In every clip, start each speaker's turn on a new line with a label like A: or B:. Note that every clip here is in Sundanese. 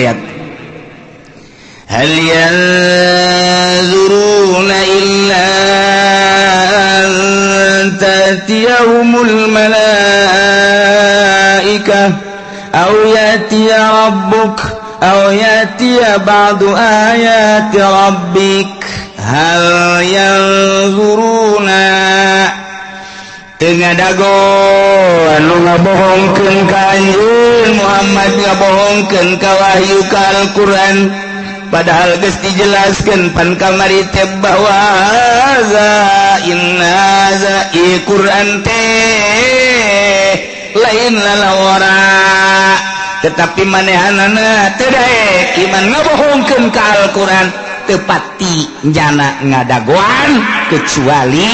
A: Ayat hal yanzuruna illa an ta'tiyahumul malaikah aw ya'tiya rabbuk aw ya'tiya ba'du ayati rabbik. Hal yanzuruna teu ngadago anu ngabohongkeun ka anjeun Muhammad, ngabohongkeun ka wahyu, ka Al-Qur'an, padahal geus dijelaskeun pan kamari teh bahwa haza inna haza Quran teh lain lalawara, tetapi manehanana teu daek iman, ngabohongkeun ka Al-Qur'an. Tepati jana ngadagoan kecuali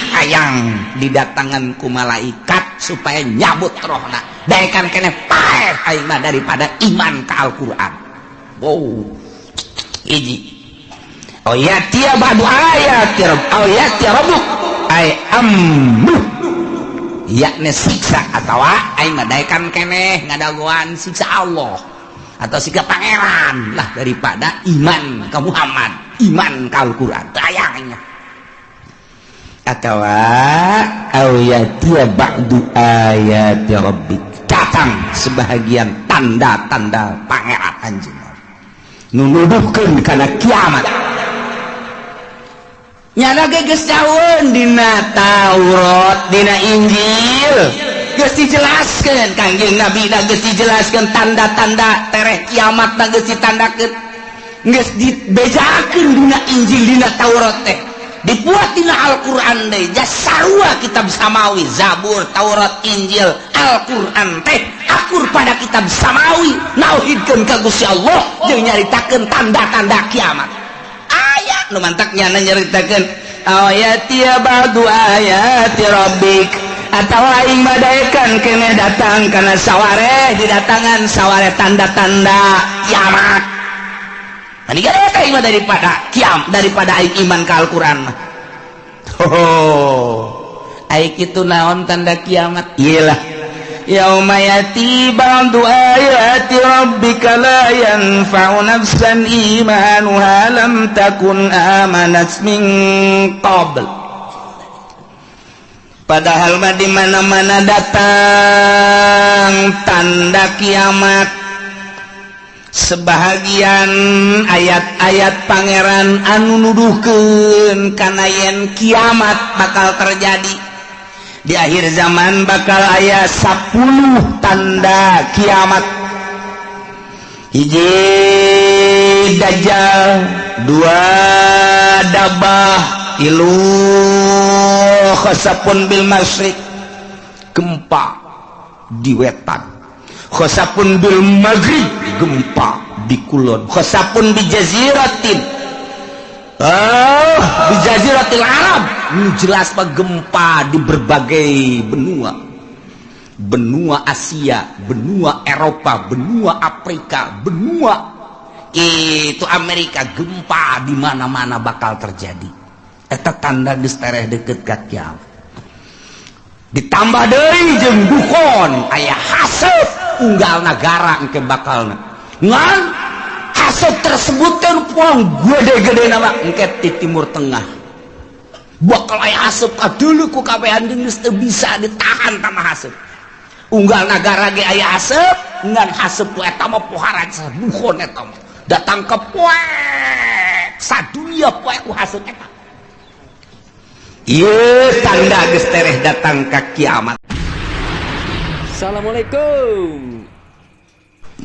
A: hayang didatangan ku malaikat supaya nyabut rohna. Daekan keneh paeh aing mah daripada iman ka Al-Qur'an. Wow, hiji. Au ya'tiya ba'du ayati rabb au ya'tiya rabbuk ay amru, yakni siksa, atawa aing mah daekan keneh ngadagoan siksa Allah atau siksa Pangeran lah daripada iman ke Muhammad, iman ke Al-Quran tayangnya. Atau au ya'tiya ba'du ayati rabbik, datang sebahagian tanda-tanda Pangeran anjeun nunuduhkeun kana kiamat. Nyana ge geus jauheun dina Taurat, dina Injil geus dijelaskeun, Kangjeng Nabi da geus dijelaskeun tanda-tanda tereh kiamat na geus ditandakeun, geus dibejakeun dina Injil, dina Taurat teh, dibuat dina Al-Qur'an deui. Ja sarua kitab samawi, Zabur, Taurat, Injil, Al-Qur'an teh akur pada kitab samawi, nauhidkeun ka Gusti Allah jeung nyaritakeun tanda-tanda kiamat. Aya nu mantak nyana nyaritakeun au ya'tiya ba'du ayati rabbik, atau aing madaekan keneh datang karena saware didatangan saware tanda-tanda kiamat. Tadi kan aing mah daripada kiam, daripada aing iman ka Al-Qur'an mah. Oh, aing itu naon tanda kiamat? Iyalah, yauma yati ba'du ayati rabbika la yanfa'u nafsan imanuha lam takun amanat min qabl. Padahal mah di mana-mana datang tanda kiamat, sebahagian ayat-ayat Pangeran anu nuduhkeun kana yen kiamat bakal terjadi di akhir zaman. Bakal aya 10 tanda kiamat: hiji, Dajjal; dua, dabah; tilu, khasapun bil masyriq, gempa di wetan; khasapun bil maghrib, gempa di kulon; khasapun bi jaziratin, oh, di jaziratil Arab. Ini jelas pak, gempa di berbagai benua, benua Asia, benua Eropa, benua Afrika, benua itu Amerika, gempa di mana-mana bakal terjadi. Eta tanda geus tereh deket ka kiamat. Ditambah deui jeung dukon, aya haseup unggal nagara engke bakalna. Ngan haseup tersebut kan puang gede-gede nama engke di Timur Tengah bakal aya haseup kadulu ku kabehan geus teu bisa ditahan sama haseup. Unggal nagara ge aya haseup, ngan haseup ku eta mah pohara dukon, eta mah datang ke poek sadunia, poek ku haseup eta. Ieu tanda geus tereh datang ka kiamat.
B: Assalamualaikum.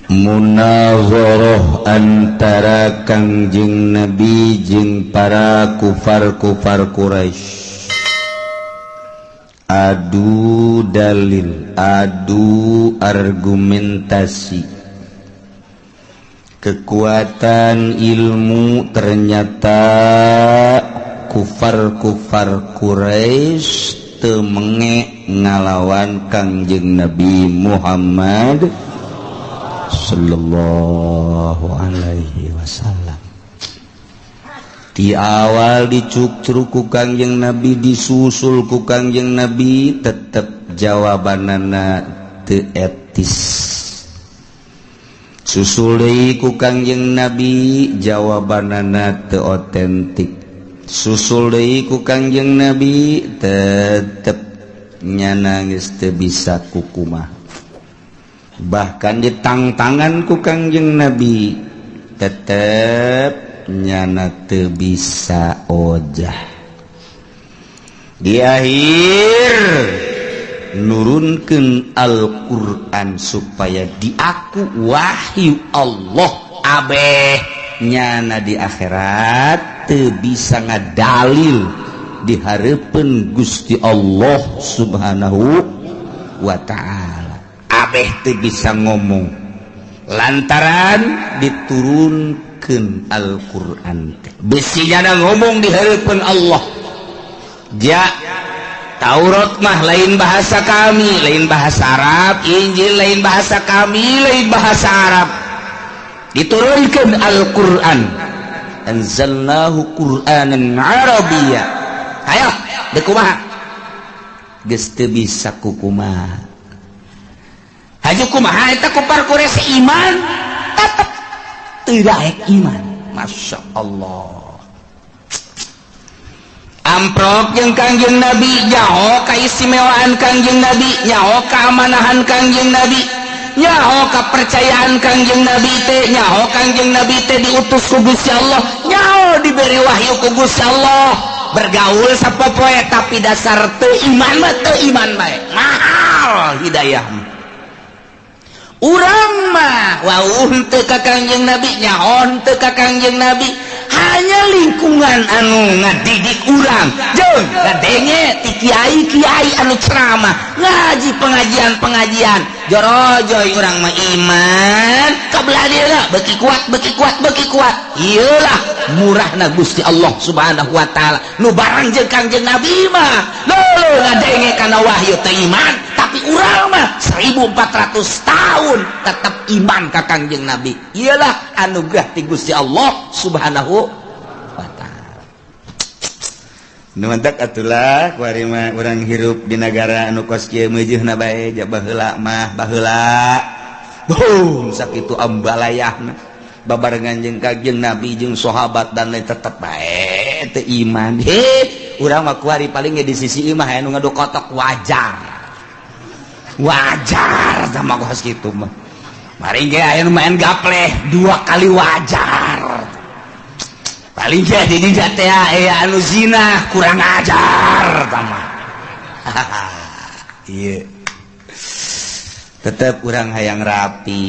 A: Munazarah antara Kangjeng Nabi jeung para kufar-kufar Quraisy, adu dalil, adu argumentasi, kekuatan ilmu. Ternyata kufar-kufar Quraisy teu menge ngalawan Kangjeng Nabi Muhammad sallallahu alaihi wasallam. Di awal dicukcruk ku Kangjeng Nabi, disusul ku Kangjeng Nabi, tetep jawabanana teu etis. Susul deui ku Kangjeng Nabi jawabanana teu otentik. Susul deui ku Kangjeng Nabi tetep nyana geus teu bisa kukumaha. Bahkan ditangtangan ku Kangjeng Nabi tetep nyana teu bisa ojah. Di akhir nurunkeun Al-Qur'an supaya diaku wahyu Allah abeh nyana di akhirat teu bisa ngadalil di hareupeun Gusti Allah Subhanahu wa ta'ala. Abeh teu bisa ngomong lantaran diturunkeun Al-Qur'an teh. Bisi nyana ngomong di hareupeun Allah. Ja Taurat mah lain bahasa kami, lain bahasa Arab, Injil lain bahasa kami, lain bahasa Arab. Diturunkan Al-Qur'an. Anzalnahu Qur'anan Arabiyya. Ayo, deuk kumaha? Geus teu bisa kukumaha. Haju kumaha eta kupar Quraisy iman, tetep teu daek iman. Masya Allah. Amprok jeung Kangjeng Nabi, nyaho kaistimewaan Kangjeng Nabi, nyaho keamanahan Kangjeng Nabi, nyaho kepercayaan Kangjeng Nabi teh, nyaho Kangjeng Nabi teh diutus ku Gusti Allah, nyaho diberi wahyu ku Gusti Allah. Bergaul sapopoe tapi dasar teu iman mah teu iman bae. Mahal hidayah. Urang mah wauh teu ka Kangjeng Nabi, nyaho teu ka Kangjeng Nabi. Hanya lingkungan anu ngadidik urang jeung ngadenge ti kiai-kiai anu ceramah ngaji pengajian-pengajian jorojoy urang mah iman kabelah dieuna beuki kuat beuki kuat beuki kuat. Ieulah murahna Gusti Allah Subhanahu wa taala nu barang jeung Kangjeng Nabi mah leuleung ngadenge kana wahyu teh iman, tapi urang mah 1400 tahun tetap iman ka Kangjeng Nabi. Iyalah anugerah ti Gusti Allah Subhanahu wa taala. Nu mantak atulah kuari mah urang hirup di nagara anu kos kieu meujeuna bae ja baheula mah baheula. Boom sakitu ambalayahna babarengan jeung Kangjeng Nabi jeung sahabat dan lain tetep bae teu iman. He, urang mah kuari paling ge di sisi imah aya nu ngadu kotok wajar. Wajar sama kos kitu mah. Paling ge aya nu main gapleh dua kali wajar. Paling ge di dinya teh aya anu zina kurang ajar tama. Ieu. Tetep urang hayang rapi,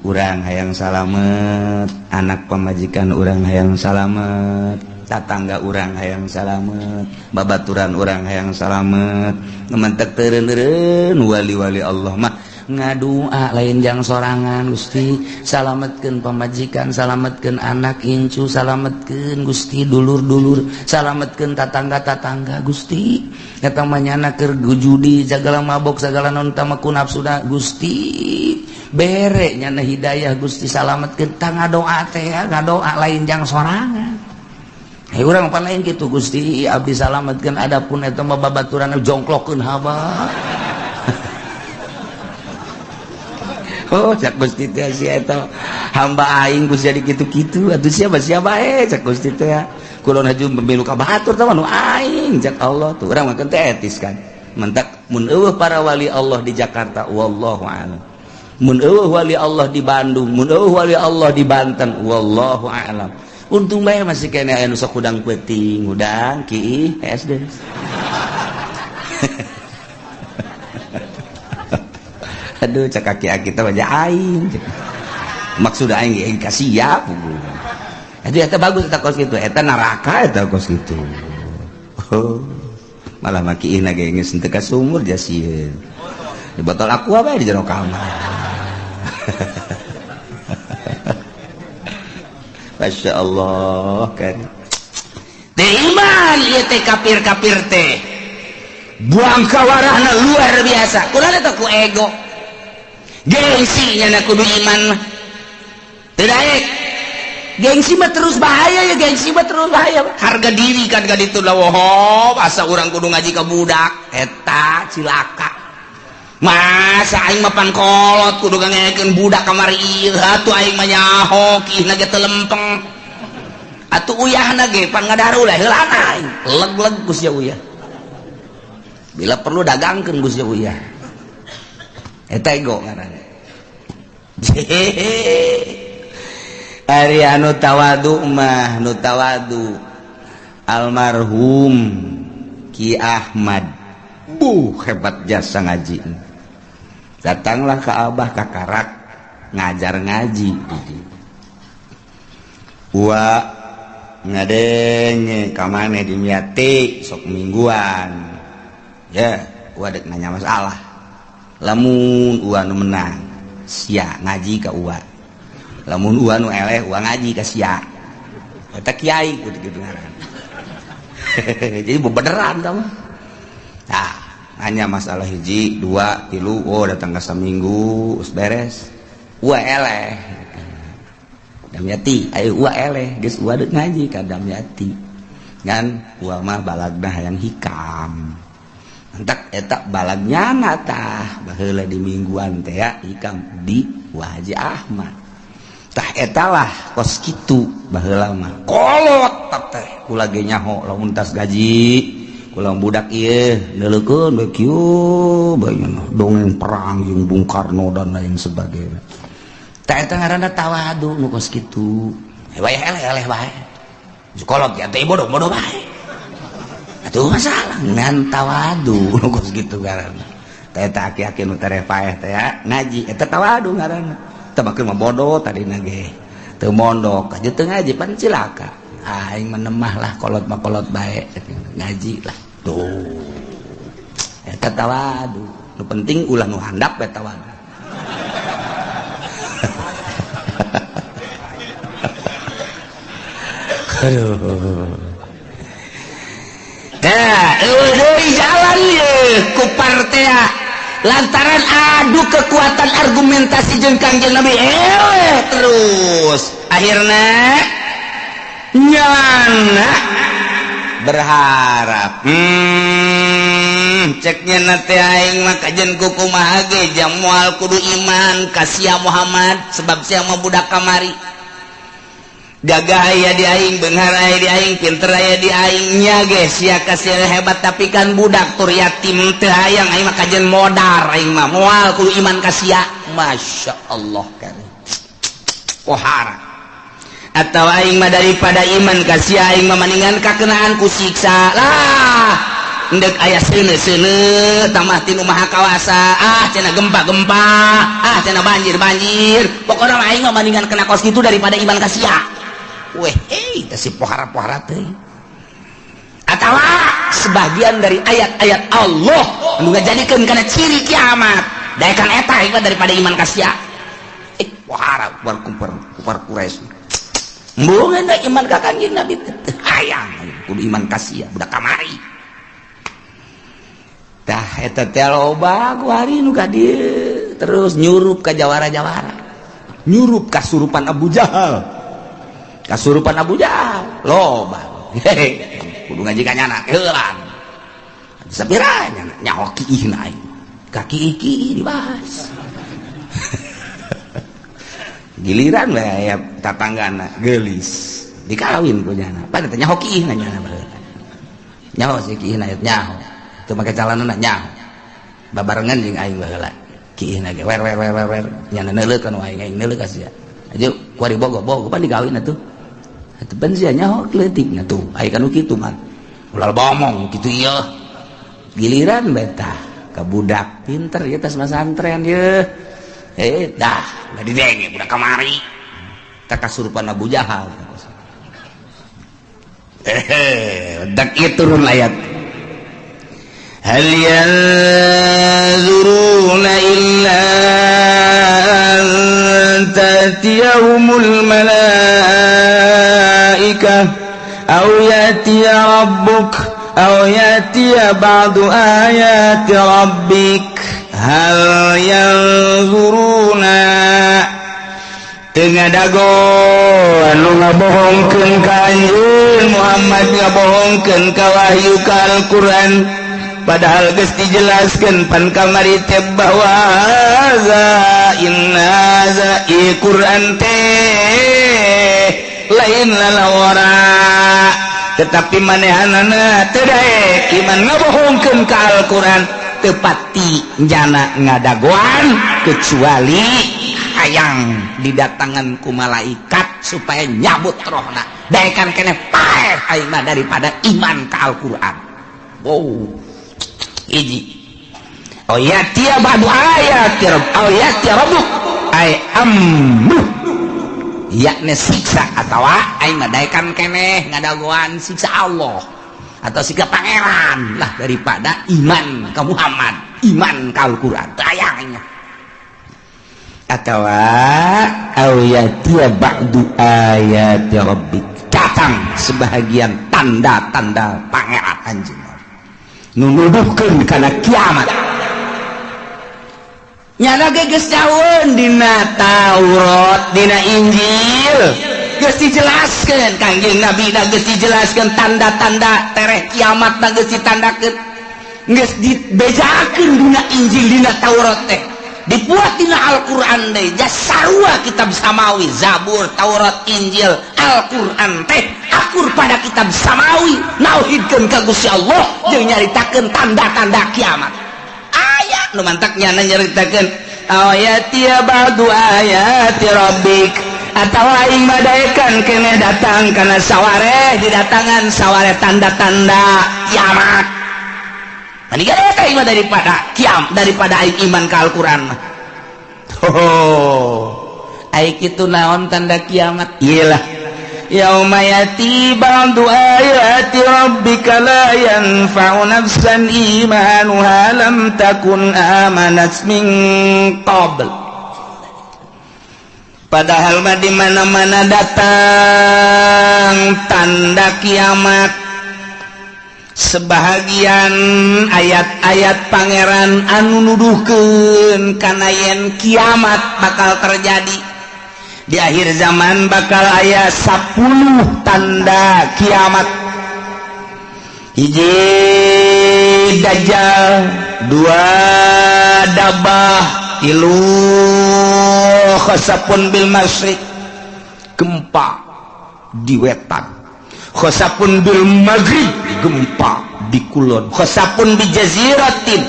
A: urang hayang salamet, anak pamajikan urang hayang salamet, tatangga urang hayang salamet, babaturan urang hayang salamet. Ngementek teureun-eureun wali-wali Allah mah ngadua lain jang sorangan. Gusti salametkeun pamajikan, salametkeun anak incu, salametkeun Gusti dulur-dulur, salametkeun tatangga-tatangga Gusti. Eta mah nyana keur judi sagala mabok sagala naon tama ku nafsuna Gusti bere nyana hidayah Gusti salametkeun. Tah ngadoa teh ngadoa lain jang sorangan. Hei urang pan lain kitu Gusti abdi salametkeun adapun eta mah babaturan jongklokkeun haba. Oh cak Gusti teh sia eta hamba aing geus jadi kitu-kitu atuh sia sia bae cak Gusti teh kulon haju pemilu ka batur tah nu aing cak Allah tuh urang mah teh etis kan. Mentak mun eueuh para wali Allah di Jakarta wallahu a'lam, mun eueuh wali Allah di Bandung, mun eueuh wali Allah di Banten wallahu a'lam. Untung bae masih kene aya nu sok hudang peuting hudang ki SD. Aduh cak kaki kita wajah aing maksud aing aing kasiap. Aduh eta bagus eta kos kitu eta neraka eta kos kitu. Oh, malah makiina ge geus teu ka sumur jasieun di botol aqua bae di jero kamar. Masya Allah kan teu iman ieu teh kafir-kafir teh buang kawarahna luar biasa kunaon eta ku ego gengsi nyana kudu iman mah teu daek gengsi mah terus bahaya ya, gengsi mah terus bahaya. Harga diri kan ka ditu lah, woho asa urang kudu ngaji ka budak eta cilaka. Masa aing mah pan kolot kudu ngangekeun budak kamari ieu, atuh aing mah nyaho kiihna ge teu lempeng. Atuh uyahna ge pan ngadarulah heulana aing. Leg-leg ku sia uyah. Bila perlu dagangkeun ku sia uyah. Eta ego ngaranna. Ari anu tawadu mah nu tawadu almarhum Ki Ahmad, buh hebat jasa ngaji. Datanglah ke Abah kakarak ngajar ngaji. Wa ngadenge ka maneh di Miati sok mingguan. Ya, wa dek nanya masalah. Lamun ua nu menang, sia ngaji ka ua. Lamun ua nu eleh, ua ngaji ka sia. Eta kiai kudu kitu ngaran. Jadi bebeneran tah mah. Nah, hanya masalah hiji, dua, tilu, oh datang ke seminggu, us beres. Ua eleh. Damyati, ayo ua eleh, geus ua deuk ngaji ka Damyati. Ngan ua mah balagna hayang hikam. Entak eta balagnya tah baheula di mingguan teh ya hikam di Wa Haji Ahmad. Tah etalah kos kitu baheula mah. Kolot teh kula ge nyaho lamun tas gaji kula budak ieu neuleukeun we kieu bae dongeng perang jeung Bung Karno dan lain sebagainya. Tah eta ngaranna tawadu nu kos kitu. Wayah eleh-eleh bae. Kolot ya teh bodoh-bodoh bae. Atuh masalah ngan tawadu nu kos kitu ngaranna. Tah eta aki-aki nu tereh paeh teh ya ngaji eta tawadu ngaranna. Teu makeun mah bodoh tadina ge. Teu mondok aja teu ngaji pan cilaka. Aing menemah lah kolot mah kolot bae ngaji lah. Tuh. Eta tawadu. Nu penting ulah nu handap bae tawadu. Aduh. Tah, eueuh deui jalan ye ku partea. Lantaran adu kekuatan argumentasi jeung Kangjeng Nabi terus akhirna nyana berharap ceknya nate aing mah kajen kumaha ge jang moal kudu iman ka sia Muhammad sebab sia mah budak kamari gagah aya di aing, beunghar aya di aing, pinter aya di aing nya ge sia ka sia hebat tapi kan budak tur yatim teu hayang aing mah kajen modar aing mah moal kudu iman ka sia. Masya Allah kan pohara atau aing mah daripada iman ka sia aing mah maningan kakenaan ku siksa lah endek aya seuneu-seuneu tamah tinu maha kawasa ah cenah gempa-gempa ah cenah banjir-banjir pokona mah aing mah maningan kena kos kitu daripada iman ka sia. Weh, hei, si pohara-pohara teh. Atawa sebagian dari ayat-ayat Allah anu ngajadikeun kana ciri kiamat. Daekan eta ieu daripada iman ka sia. Pohara kupar Quraisy. Embung da iman ka Kangjeng Nabi teh hayang kudu iman ka sia budak kamari. Tah eta teh loba ku hari nu ka dieu terus nyurup ka jawara-jawara. Nyurup kasurupan Abu Jahal. Kasurupan Abu Jahal loba. Kudu ngaji ka nyana heulan. Sapira nyana nyaho kiihna aing. Ka kiih-kiih dibahas. Giliran we aya tatanggana geulis dikawin ku nyana. Pan teh nyaho kiihna nyana baheula. Nyaho si kiihna nyaho. Teu make calanana nyaho. Babarengan jeung aing baheula. Kiihna ge wer wer wer wer nyana neuleukeun aing aing neuleuh ka sia. Aja kuari bogo-bogo pan dikawin atuh. Atuh pan sia nyaho leutik nya tuh. Aya kan kitu mah. Ulah bomong kitu ieu. Giliran betah ka budak pinter ieu tas masantren ieu. Dah da didenge budak kamari. Tah kasurupan Abu Jahal. Dak ieu turun ayat. Hal yanzuruna illa an ta'tiyahumul malaikah aw ya'tiya rabbuk aw ya'tiya ba'du ayati rabbik hal yanzuruna teu ngadago anu ngabohongkeun ka anjeun Muhammad ngabohongkeun ka wahyu ka Al-Qur'an Padahal geus dijelaskeun pan kamari teh bahwa za inna za Quran teh lain lalawara, tetapi manehanana teu daek iman, ngabohongkeun ka Al-Qur'an. Tepati jana ngadagoan kecuali hayang didatangan ku malaikat supaya nyabut rohna. Daekan keneh paeh aing mah daripada iman ka Al-Qur'an. Wow, hiji. Au ya'tiya ba'du ayati rabb, au ya'tiya rabbuk ay amru, yakni siksa, atawa aing mah daekan keneh ngadagoan siksa Allah atau siksa Pangeran lah daripada iman ke Muhammad, iman ke Al-Quran tayangnya. Atau au ya'tiya ba'du ayati rabbik, datang sebahagian tanda-tanda Pangeran anjeun nu nuduhkeun kana kiamat. Nyana ge geus jauheun dina Taurat, dina Injil geus dijelaskeun, Kangjeng Nabi da geus dijelaskeun tanda-tanda tereh kiamat da geus ditandakeun, geus dibejakeun dina Injil, dina Taurat teh, dibuat dina Al-Qur'an deui. Sarua kitab samawi, Zabur, Taurat, Injil, Al-Qur'an teh akur pada kitab samawi, nauhidkeun ka Gusti Allah jeung nyaritakeun tanda-tanda kiamat. Aya nu mantak nyana nyaritakeun au ya'tiya ba'du ayati rabbik, atau aing madaekan keneh datang karena saware didatangan saware tanda-tanda kiamat. Tadi kan aing mah daripada kiam, daripada aing iman ka Al-Qur'an mah. Oh, aing kitu naon tanda kiamat? Iyalah, yauma yati ba'du ayati rabbika la yanfa'u nafsan imanuha lam takun amanat min qabl. Padahal mah di mana-mana datang tanda kiamat, sebahagian ayat-ayat Pangeran anu nuduhkeun kana yen kiamat bakal terjadi di akhir zaman. Bakal aya 10 tanda kiamat: hiji, Dajjal; dua, dabah; tilu, khasapun bil masyriq, gempa di wetan; khasapun bil maghrib, gempa di kulon; khasapun bi jaziratin,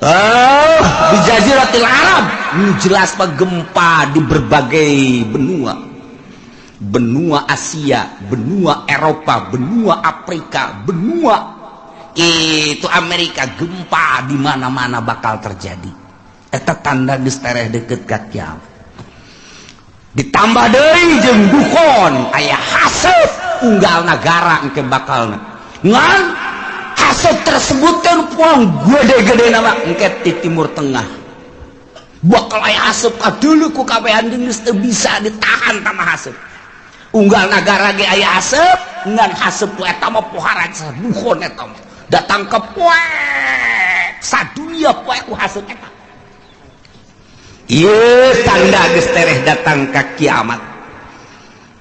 A: oh, di jaziratil Arab. Ini jelas pak, gempa di berbagai benua, benua Asia, benua Eropa, benua Afrika, benua itu Amerika, gempa di mana-mana bakal terjadi. Eta tanda geus tereh deket ka kiamat. Ditambah deui jeung dukhan, aya haseup unggal nagara engke bakalna. Ngan haseup tersebut kan puang gede-gede nama engke di Timur Tengah bakal aya haseup kadeuleu ku kabehan, geus teu bisa ditahan tama haseup. Unggal nagara ge aya haseup, ngan haseup ku eta mah pohara dukhan, eta mah datang ke poek sadunia, poek ku haseup eta. Ieu tanda geus tereh datang ka kiamat.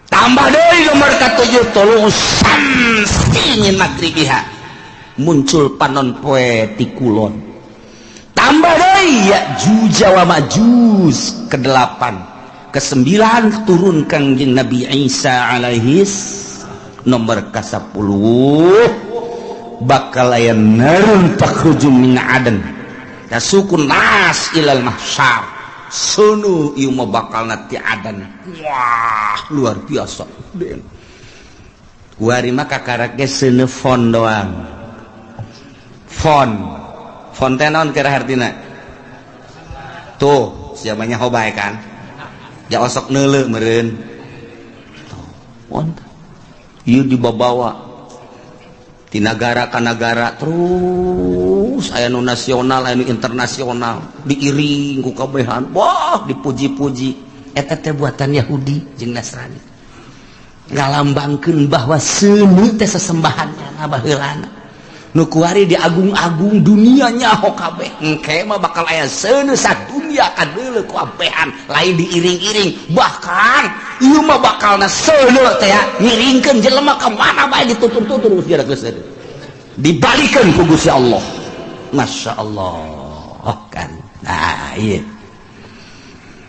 A: Tambah deui nomor katujuh, thulu'us syamsi min maghribiha, muncul panon poe ti kulon. Tambah deui Ya'juj wa Ma'juj kedelapan, kesembilan, turun Kangjeng Nabi Isa alaihis. Nomor ke-10, bakal aya narun takhruju min adan tasuqun nas ilal mahsyar. Seuneu ieu mah bakal ti adan. Wah, luar biasa. Kuari mah kakarak ge seuneu fon doang. Fon fon teh naon kira hartina? Tuh siapanya hobai kan ya, osok neuleu meureun. Tuh fon ieu dibabawa di negara ka negara, terus aya nu nasional, aya nu internasional, diiring ku kabehan, wah, dipuji-puji. Eta teh buatan Yahudi jeung Nasrani, ngalambangkeun bahwa seuneu teh sesembahannya baheulana. Nu kuari diagung-agung, dunia nyaho kabeh. Engke mah bakal aya seuneu sadunia kadeuleu ku abehan, lain diiring-iring. Bahkan ieu mah bakalna seuneu teh ngiringkeun jelema ka mana bae, ditutur-tutur geus geus. Dibalikan ku Gusti Allah. Masya Allah kan. Nah, iya.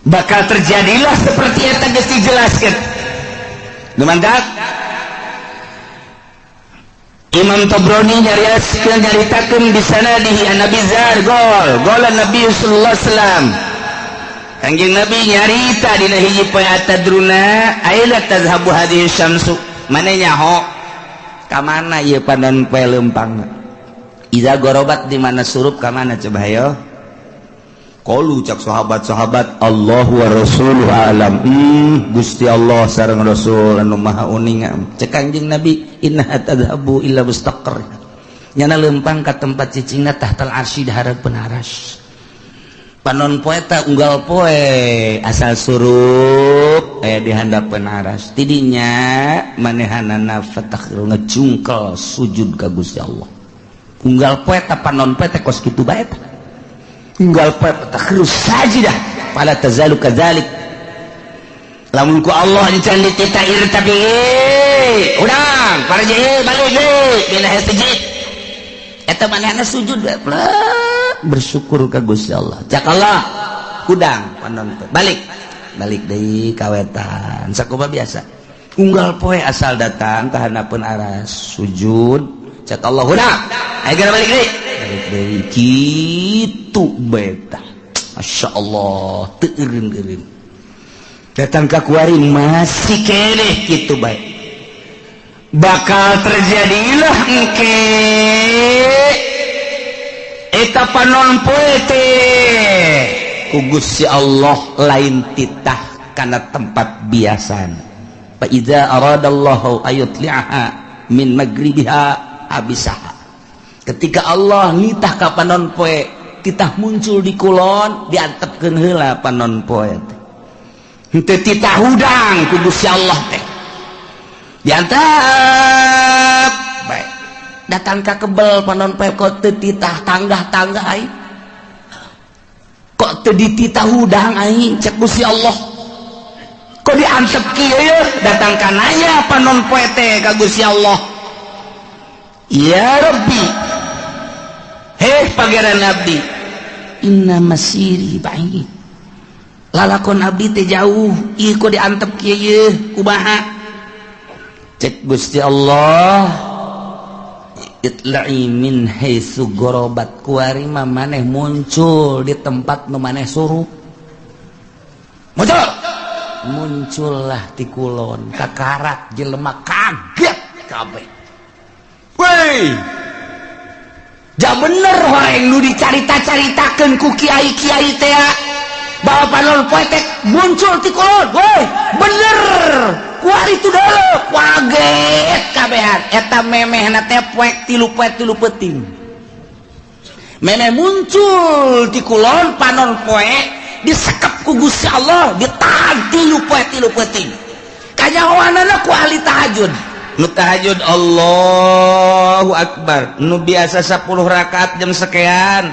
A: Bakal terjadilah seperti yang tadi dijelaskan. Mantap. Imam Tabrani nyariaskeun, nyaritakeun bisanadihi an Abi Dzar qol qala Nabi sallallahu alaihi wasallam, Kanjeng Nabi nyarita dina hiji poe, atadruna aina tazhabu hadhihi syamsu? Maneh nyaho ka mana ieu panon poe leumpang? Iza gorobat, di mana surup ka mana coba hayo? Qalu, cak sahabat-sahabat, Allah wa rasuluhu alam. Gusti Allah sareng Rasul anu maha uninga. Cek Kanjeng Nabi, innaha tadhabu ila mustaqar, nyana lempang ka tempat cicingna, tahtal arsy, di hareupeun aras. Panon poe ta unggal poe asal surup aya di handapeun aras. Tidinya manehanana fatakhiru, ngejungkel sujud ka Gusti Allah. Unggal poe ta panon poe teh kos kitu bae ta. Unggal poe fatakhiru sajidah fala tazalu kadzalik. Lamun ku Allah encan dititah irtafi, udang para balik deui dina sujud eta, manehna sujud we bersyukur ka Gusti Allah. Cak Allah, kudang panon balik, balik deui ka wetan. Sakumaha biasa unggal poe asal datang ka handapeun aras sujud. Cak Allah, hudang, ayo geura balik deui, balik deui kitu beta. Masya Allah, teu eureun-eureun. Datang ka kuari masih keneh kitu bae. Bakal terjadilah engke eta panon poe teh ku Gusti Allah lain titah kana tempat biasana. Fa idza aradallahu ayutli'aha min magribiha habisaha. Ketika Allah nitah ka panon poe titah muncul di kulon, diantepkeun heula panon poe teh. Henteu titah hudang ku Gusti Allah teh diantep bae. Datang ka kebel panon poe, kok teu titah tanggah-tanggah aing, kok teu dititah hudang aing? Cek Gusti Allah, kok diantep kieu ye? Datang ka nanya panon poe teh ka Gusti Allah, ya Rabbi, heh Pangeran abdi, inna masiri ba'id, lalakon abdi teh jauh, ieu kok diantep kieu ye, kumaha? Cek Gusti Allah, itla'i min haitsu gorobat. Kuari mah maneh muncul di tempat nu maneh suruh muncul. Muncullah ti kulon. Kakarak jelema kaget kabeh. Weh, ja bener horeng nu dicarita-caritakeun ku kiai-kiai teh bahwa panon poe teh muncul ti kulon. Weh, bener kuari itu dulu kaget kabehan. Eta memehna teh poek 3 poe 3 peuting memeh muncul di kulon. Panon poe disekep ku Gusti Allah, ditahan 3 poe 3 peuting. Kanyahoanana ku ahli tahajud. Nu tahajud Allahu Akbar, nu biasa 10 rakaat jam sekian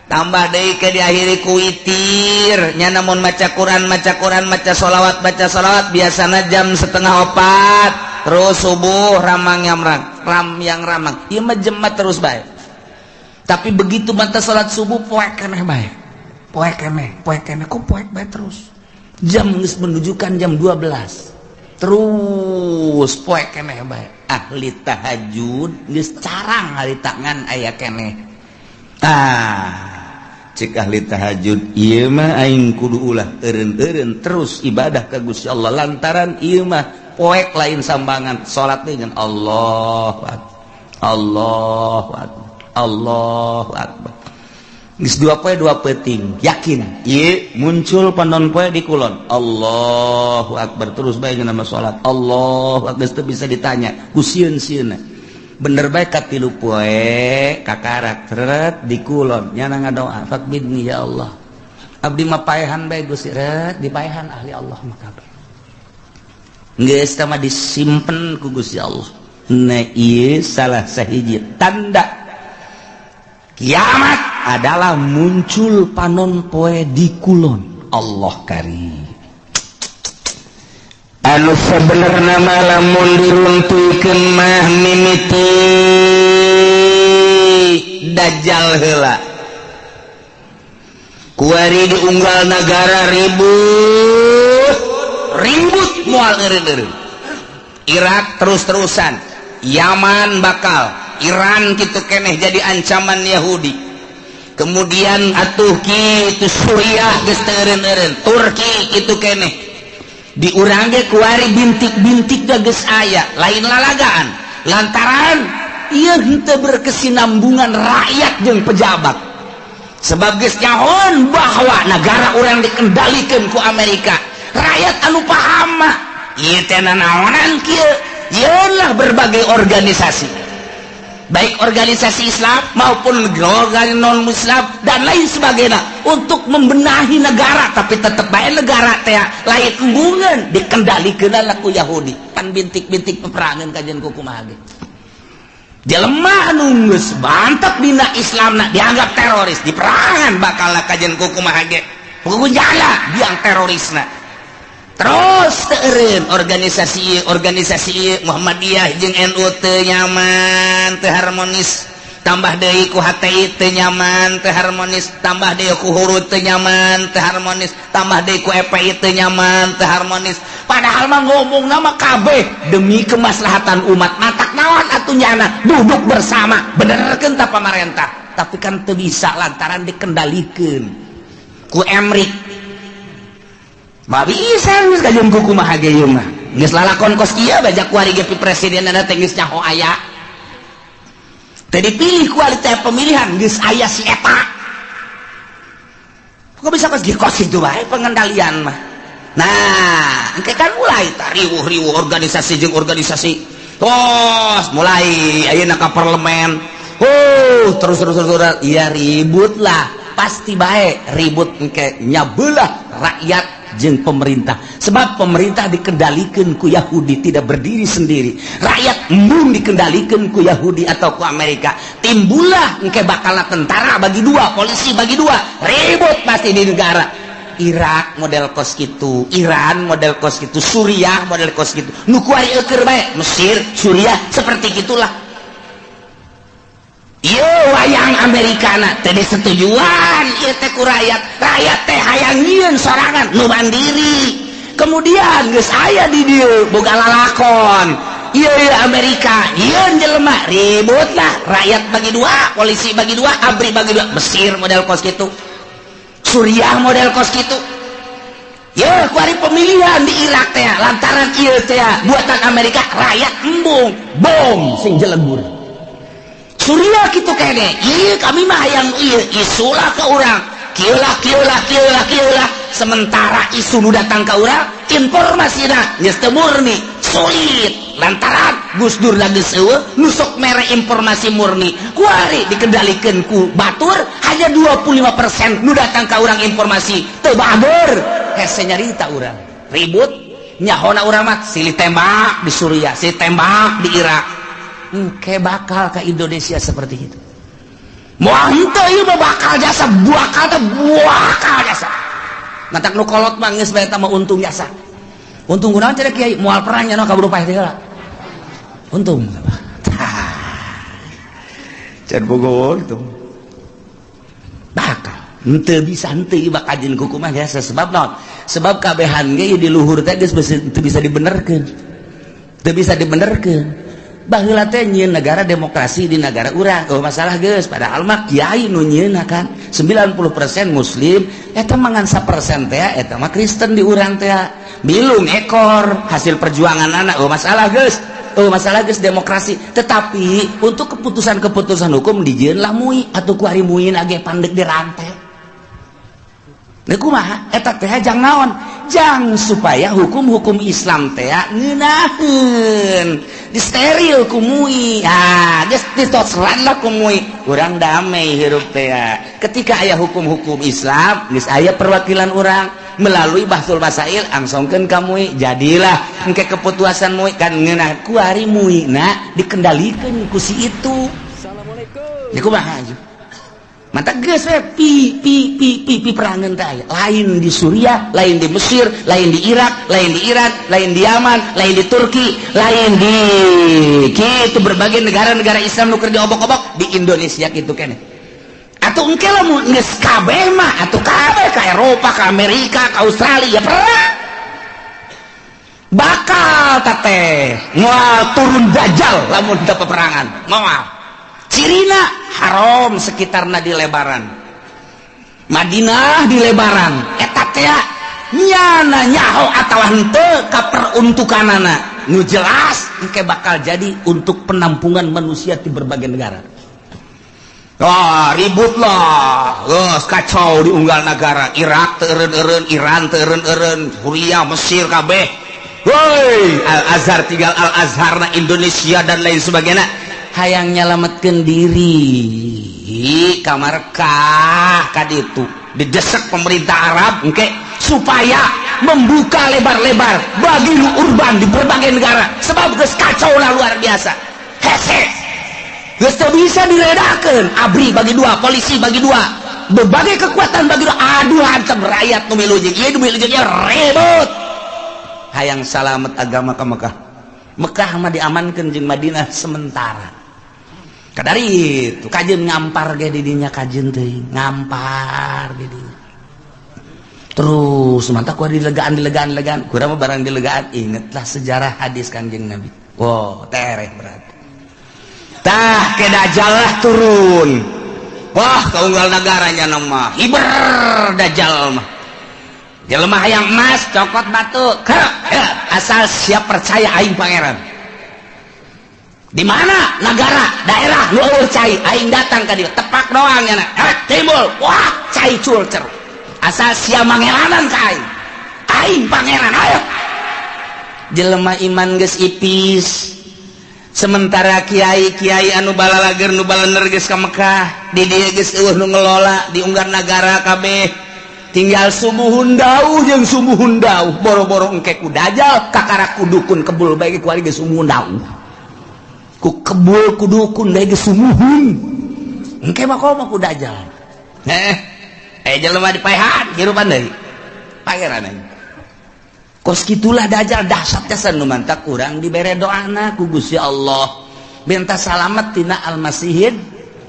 A: tambah deui ke diakhiri ku witir nya. Namun maca Quran, maca Quran, maca sholawat, baca sholawat, biasana jam 3.30 terus subuh ramang yang ram ram yang ramang. Ieu mah jemat terus bae. Tapi begitu mata salat subuh poek keneh bae, poek keneh, poek keneh. Kok poek bae terus? Jam geus menunjukkan jam 12, terus poek keneh bae. Ahli tahajud geus carang hari tangan aya keneh. Ah, cek ahli tahajud, ieu mah aing kudu ulah eureun-eureun terus ibadah ka Gusti Allah, lantaran ieu mah poek lain sambangan. Salat dengan Allahu Akbar, Allahu Akbar, Allahu Akbar. Geus 2 poe 2 peuting yakin ieu muncul panon poe di kulon. Allahu Akbar terus bae nama salat Allahu Akbar, geus teu bisa ditanya ku sieun-sieunna. Bener bae, ka 3 poe kakarak seret di kulon. Nyana ngadoa, faqbidni ya Allah, abdi mah paehan bae Gusti. Ret dipaehan ahli Allah mah kabeh. Geus tah mah disimpen ku Gusti Allah. Nah, ieu salah sahiji tanda kiamat adalah muncul panon poe di kulon. Allah karim. Anu sebenarnya mah lamun diruntuhkeun mah mimiti Dajjal heula. Kuari di unggal negara ribut ribut, moal eureun-eureun. Irak terus-terusan, Yaman bakal, Iran gitu keneh jadi ancaman Yahudi. Kemudian atuh kitu Suriah geus teu eureun-eureun, Turki itu keneh. Di urang ge kuari bintik-bintik geus aya, lain lalagaan, lantaran ieu henteu berkesinambungan rakyat jeung pejabat, sebab geus nyahoan bahwa negara urang dikendalikan ku Amerika. Rakyat anu paham mah ieu teh nanaonan kieu. Yeunlah berbagai organisasi, baik organisasi Islam maupun organisasi non Muslim dan lain sebagainya, untuk membenahi negara, tapi tetap baik negara teh lain embungan, dikendalikan lah ku Yahudi. Pan bintik-bintik peperangan kajian kumaha ge. Jelema anu geus mantap dina Islamna dianggap teroris, diperangan bakal kajian kumaha ge, jala biang terorisna. Terus teureun organisasi organisasi Muhammadiyah jeung NU teu nyaman, teu harmonis, tambah deui ku HTI teu nyaman, teu harmonis, tambah deui ku Hurud teu nyaman, teu harmonis, tambah deui ku FPI teu nyaman, teu harmonis. Padahal mah ngomong nama kabeh demi kemaslahatan umat. Matak naon atuh nyana duduk bersama, benerkeun ta pamarentah, tapi kan teu bisa lantaran dikendalikeun ku Emrik. Mah bisa geus kajeun kumaha ge ieu mah geus lalakon kos kieu. Bajak kuari ge presiden teh geus nyaho aya teu dipilih kualitas pemilihan, geus aya si eta. Kok bisa kos kos itu bae pengendalian mah? Nah, engke kan mulai riwuh-riwuh organisasi jeung organisasi, tos mulai ayeuna ka parlemen. Oh, terus terus terus, terus. Iya, ribut lah, pasti baik ribut. Engke nyabelah rakyat jeung pemerintah, sebab pemerintah dikendalikan ku Yahudi, tidak berdiri sendiri. Rakyat embung dikendalikan ku Yahudi atau ku Amerika. Timbullah engke bakal tentara bagi dua, polisi bagi dua, ribut pasti di negara. Irak model kos gitu, Iran model kos gitu, Suriah model kos gitu, nu kuari eueur bae Mesir, Suriah, seperti gitulah. Ieu wayang Amerikana teh disetujuan ieu teh ku rakyat. Rakyat teh hayang nyieun sorangan nu mandiri. Kemudian geus aya di dieu boga lalakon ieu ieu Amerika nyieun jelema, ribut lah, rakyat bagi dua, polisi bagi dua, ABRI bagi dua. Mesir model kos gitu, Suriah model kos gitu ya. Kuari pemilihan di Irak teh lantaran ieu teh buatan Amerika, rakyat embung, bom sing jelegur. Suriah gitu kene, iya kami mah hayang iya isulah ke urang, kieu lah, kieu lah, kieu lah, kieu lah. Sementara isu nu datang ke urang informasi geus teu murni, sulit lantaran Gus Dur lagi eueuh nu sok mere informasi murni. Kuari dikendalikan ku batur, hanya 25% nu datang ke urang informasi teu bager, hese nyarita urang ribut. Nyahona urang mah silih tembak di Suriah, silih tembak di Irak. Engke bakal ke Indonesia seperti itu. Moal henteu, ieu mah bakal jasa, bakal teh bakal jasa. Matak nu kolot mah geus bae mah untung jasa. Untung kunaon cenah, Kiai? Moal perang nya kaburu paeh teh heula. Untung.
B: Can bogo itu.
A: Bakal. Henteu bisa henteu ieu bakal jeung kumaha jasa, sebab naon? Sebab kabehan ge di luhur teh geus teu bisa dibenerkeun. Teu bisa dibenerkeun. Baheula teh nyieun negara demokrasi di negara urang, oh masalah geus, padahal mah kiai nu nyieunna kan 90% muslim, eta mah ngan 1% teh eta mah Kristen di urang teh, bilung ekor hasil perjuangan anak. Oh masalah geus, oh masalah geus demokrasi, tetapi untuk keputusan-keputusan hukum dijieun lah MUI atau ku ari MUI ge pandek di rantai. Nah, kumaha eta teh jang naon? Jang supaya hukum-hukum Islam teh ngeunaheun, disteril ku MUI. Ah, geus ditosran lah ku MUI. Urang damai hirup teh. Ketika aya hukum-hukum Islam, geus aya perwakilan urang melalui Bahtsul Masail, angsongkeun ka MUI, jadilah engke keputusan MUI kan ngeunah. Kuari MUI na dikendalikeun ku si itu.
C: Assalamualaikum.
A: Ya kumaha? Mata geus we pi pi pi pi pi perangan teh aya. Lain di Suriah, lain di Mesir, lain di Irak, lain di Iran, lain di Yaman, lain di Turki, lain di kitu berbagai negara-negara Islam nu keur diobok-obok di Indonesia kitu keneh. Atuh engke lamun geus kabeh mah atuh kabeh ka Eropa, ka Amerika, ka Australia perang. Bakal teteh moal turun Dajjal lamun teu peperangan. Moal. Cirina haram sekitarna di lebaran. Madinah di lebaran. Eta teh nyana nyaho atawa henteu ka peruntukanana. Nu jelas engke bakal jadi untuk penampungan manusia di berbagai negara. Wah, ribut lah. Geus kacau di unggal negara. Irak teu eureun-eureun, Iran teu eureun-eureun, Suriah, Mesir kabeh. Woi, Al Azhar tinggal Al Azhar na Indonesia dan lain sebagainya. Hayang nyalametkeun diri ka Makkah ka ditu. Didesak pemerintah Arab engke supaya membuka lebar-lebar bagi nu urban di berbagai negara. Sebab geus kacau lah luar biasa. Hese. Geus teu bisa diredakeun. ABRI bagi dua, polisi bagi dua, berbagai kekuatan bagi dua. Aduh, hancur rakyat nu milu jeung ieu, nu milu jeung ieu, ribut. Hayang salamet agama ka Mekah. Mekah mah diamankeun jeung Madinah sementara. Kadari itu kajeun ngampar ge di dinya kajeun teuing, ngampar di dinya. Terus mantap ku dilegaan dilegaan dilegaan. Kurang mah barang dilegaan, ingetlah sejarah hadis Kanjeng Nabi. Wow, tereh berarti. Tah ke Dajjal lah turun. Wah, kaunggal negaranya nama hiber Dajjal mah. Jelema hayang emas cokot batu, kerek, ya, asal siap percaya aing pangeran. Di mana negara, daerah nu eueuh cai, aing datang ka dieu, tepak doang nya, timbul. Wah, cai culcer. Asal sia mangeranan ka aing. Aing pangeran, ayo. Jelema iman geus ipis. Sementara kiai-kiai anu balalager nu balener geus ka Mekah, di dieu geus eueuh nu ngelola di unggal nagara kabeh. Tinggal sumuhun dauh jeung sumuhun dauh, boro-boro engke ku Dajjal kakara ku dukun kebul bae ku ari geus sumuhun dauh. Ku kebul ku dukun bae geus sumuhun. Engke mah komo ku Dajjal. Jelema dipaehan hirupan deui. Pangeran aing. Kos kitulah Dajjal dahsyat jasa nu mantak urang dibere doana ku Gusti Allah. Minta salamet tina Al-Masihid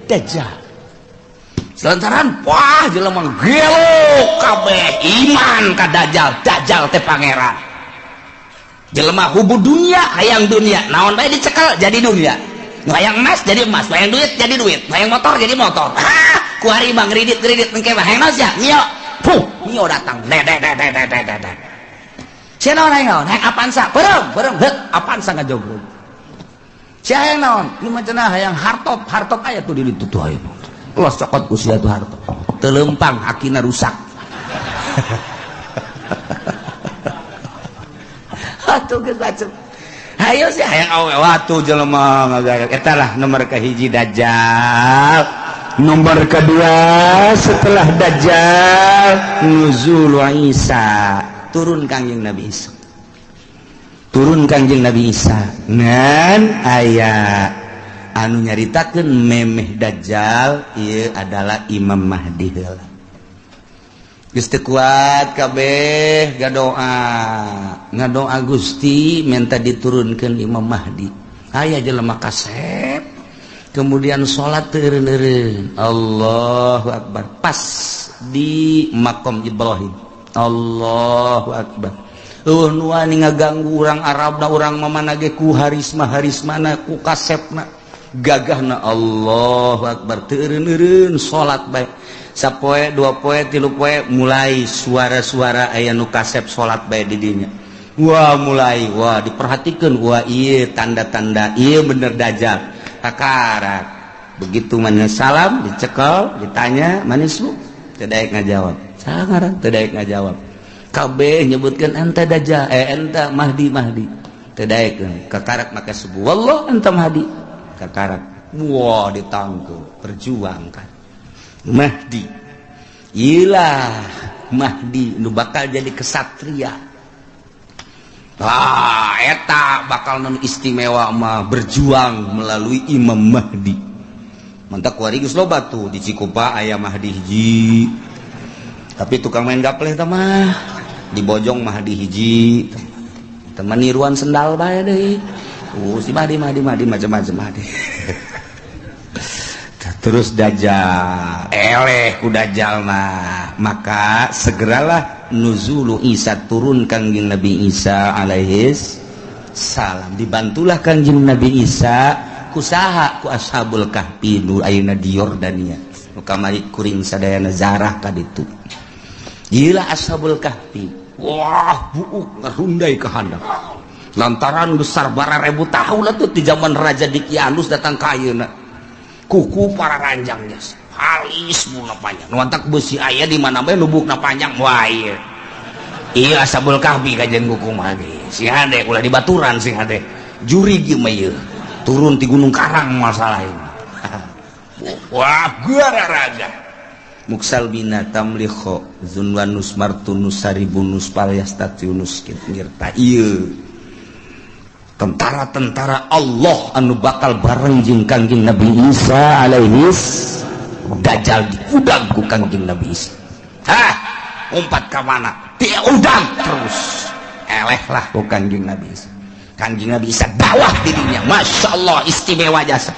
A: Dajjal. Selantaran wah jelema gelo kabeh iman ka Dajjal, Dajjal teh pangeran. Jelema hubu dunia, hayang dunia, naon bae dicekel jadi dunia. Nu hayang emas jadi emas, hayang duit jadi duit, hayang motor jadi motor. Ah, ku ari mah ngridit-ngridit engke mah hayang naon sia? Mio. Puh, Mio datang. De de de de de de de. Sia naon hayang naon? Hayang Avanza, beureum, beureum, heut, Avanza ngajogrog. Sia hayang naon? Ieu mah cenah hayang hartop, hartop aya tuh di ditu tuh aya. Los cokot ku sia tuh hartop. Teu leumpang hakina rusak. Atuh geus bacem. Hayo sia hayang awe watu jelema ngagayak. Eta lah nomor kahiji Dajjal.
B: Nomor kedua setelah Dajjal
A: nuzul Isa. Turun Kangjeng Nabi Isa. Turun Kangjeng Nabi Isa. Ngan aya anu nyaritakeun memeh Dajjal ieu adalah Imam Mahdi heula. Geus teu kuat kabeh gadoa. Ngadoa Gusti minta diturunkeun Imam Mahdi. Aya jelema kasep kemudian salat teu eureun-eureun. Allahu akbar. Pas di makom Ibrahim. Allahu akbar. Eueuh nu wani ngaganggu urang Arabna urang mamana ge ku harisma-harismana ku kasepna gagahna. Allahu akbar teu eureun-eureun salat bae. Sapoe dua poe tilu poe mulai suara-suara aya nu kasep salat bae di dinya. Wah mulai wah diperhatikeun wah ieu tanda-tanda ieu bener Dajjal. Kakarak begitu mana salam dicekel ditanya manismu teu daek ngajawab. Sangaran teu daek ngajawab. Kabeh nyebutkeun anta Dajjal, anta Mahdi Mahdi. Teu daekeun. Kakarak maka subuh wallah anta Mahdi. Kakarak wah ditangkeu perjuangkan. Mahdi. Ilah Mahdi nu bakal jadi kesatria. Ah eta bakal nu istimewa mah berjuang melalui Imam Mahdi. Mantak kuari geus loba tuh di Cikupa aya Mahdi hiji. Tapi tukang main gapleh tah mah. Di Bojong Mahdi hiji. Teman niruan sendal bae deui. Si Mahdi, Mahdi, Mahdi, macam-macam Mahdi. Terus Dajjal, eleh ku Dajjal mah. Maka segeralah nuzulu Isa, turun Kangjeng Nabi Isa alaihis salam. Dibantulah Kangjeng Nabi Isa kusaha? Ku Ashabul Kahfi nu ayeuna di Yordania, nu kamari kuring sadayana zarah ka ditu. Gila Ashabul Kahfi, wah, buuk ngarundai ka handap lantaran besar bara ribu tahun lah tuh di zaman Raja Dikianus datang ka ayeuna. Kuku para ranjang jas halis buna panjang, nu mantak besi aya di mana bae lubukna panjang. Wah, iya iya, Ashabul Kahfi kajian kuku mah ge sing hade, ulah dibaturan, sing hade jurig ieu mah. Ieu turun di Gunung Karang masalah ini. Wah, raga muksal bina tamlikho zunwanus martunus saribunus palyastatiunus ngirta ieu tentara-tentara Allah anu bakal bareng jeung Kangjeng Nabi Isa alaihi. Dajjal diudag ku Kangjeng Nabi Isa. Hah, umpat ka mana diudag terus, eleh lah ku Kangjeng Nabi Isa. Kangjeng Nabi Isa dakwah dirinya, Masya Allah, istimewa jasa.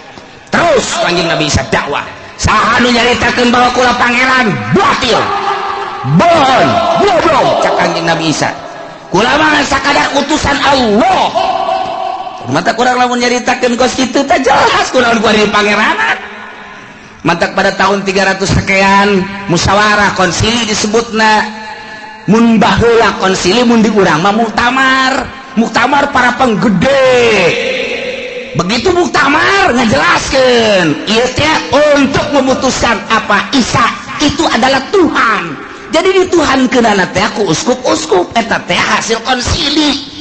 A: Terus Kangjeng Nabi Isa dakwah, saha nu nyaritakeun bahwa kula pangeran, batil, bohong, goblok. Cak Kangjeng Nabi Isa, kula mah sakadar utusan Allah. Mata kurang lamun nyaritakeun kos kitu teh jelas kurang gua di pangeranan. Mantak pada tahun 300 sekian musyawarah konsili disebutna. Mun baheula konsili, mun di urang mah muktamar, muktamar para penggede. Begitu muktamar ngajelaskeun ieu teh untuk memutuskan apa Isa itu adalah Tuhan. Jadi di Tuhan kenana teh ku uskup-uskup eta teh hasil konsili.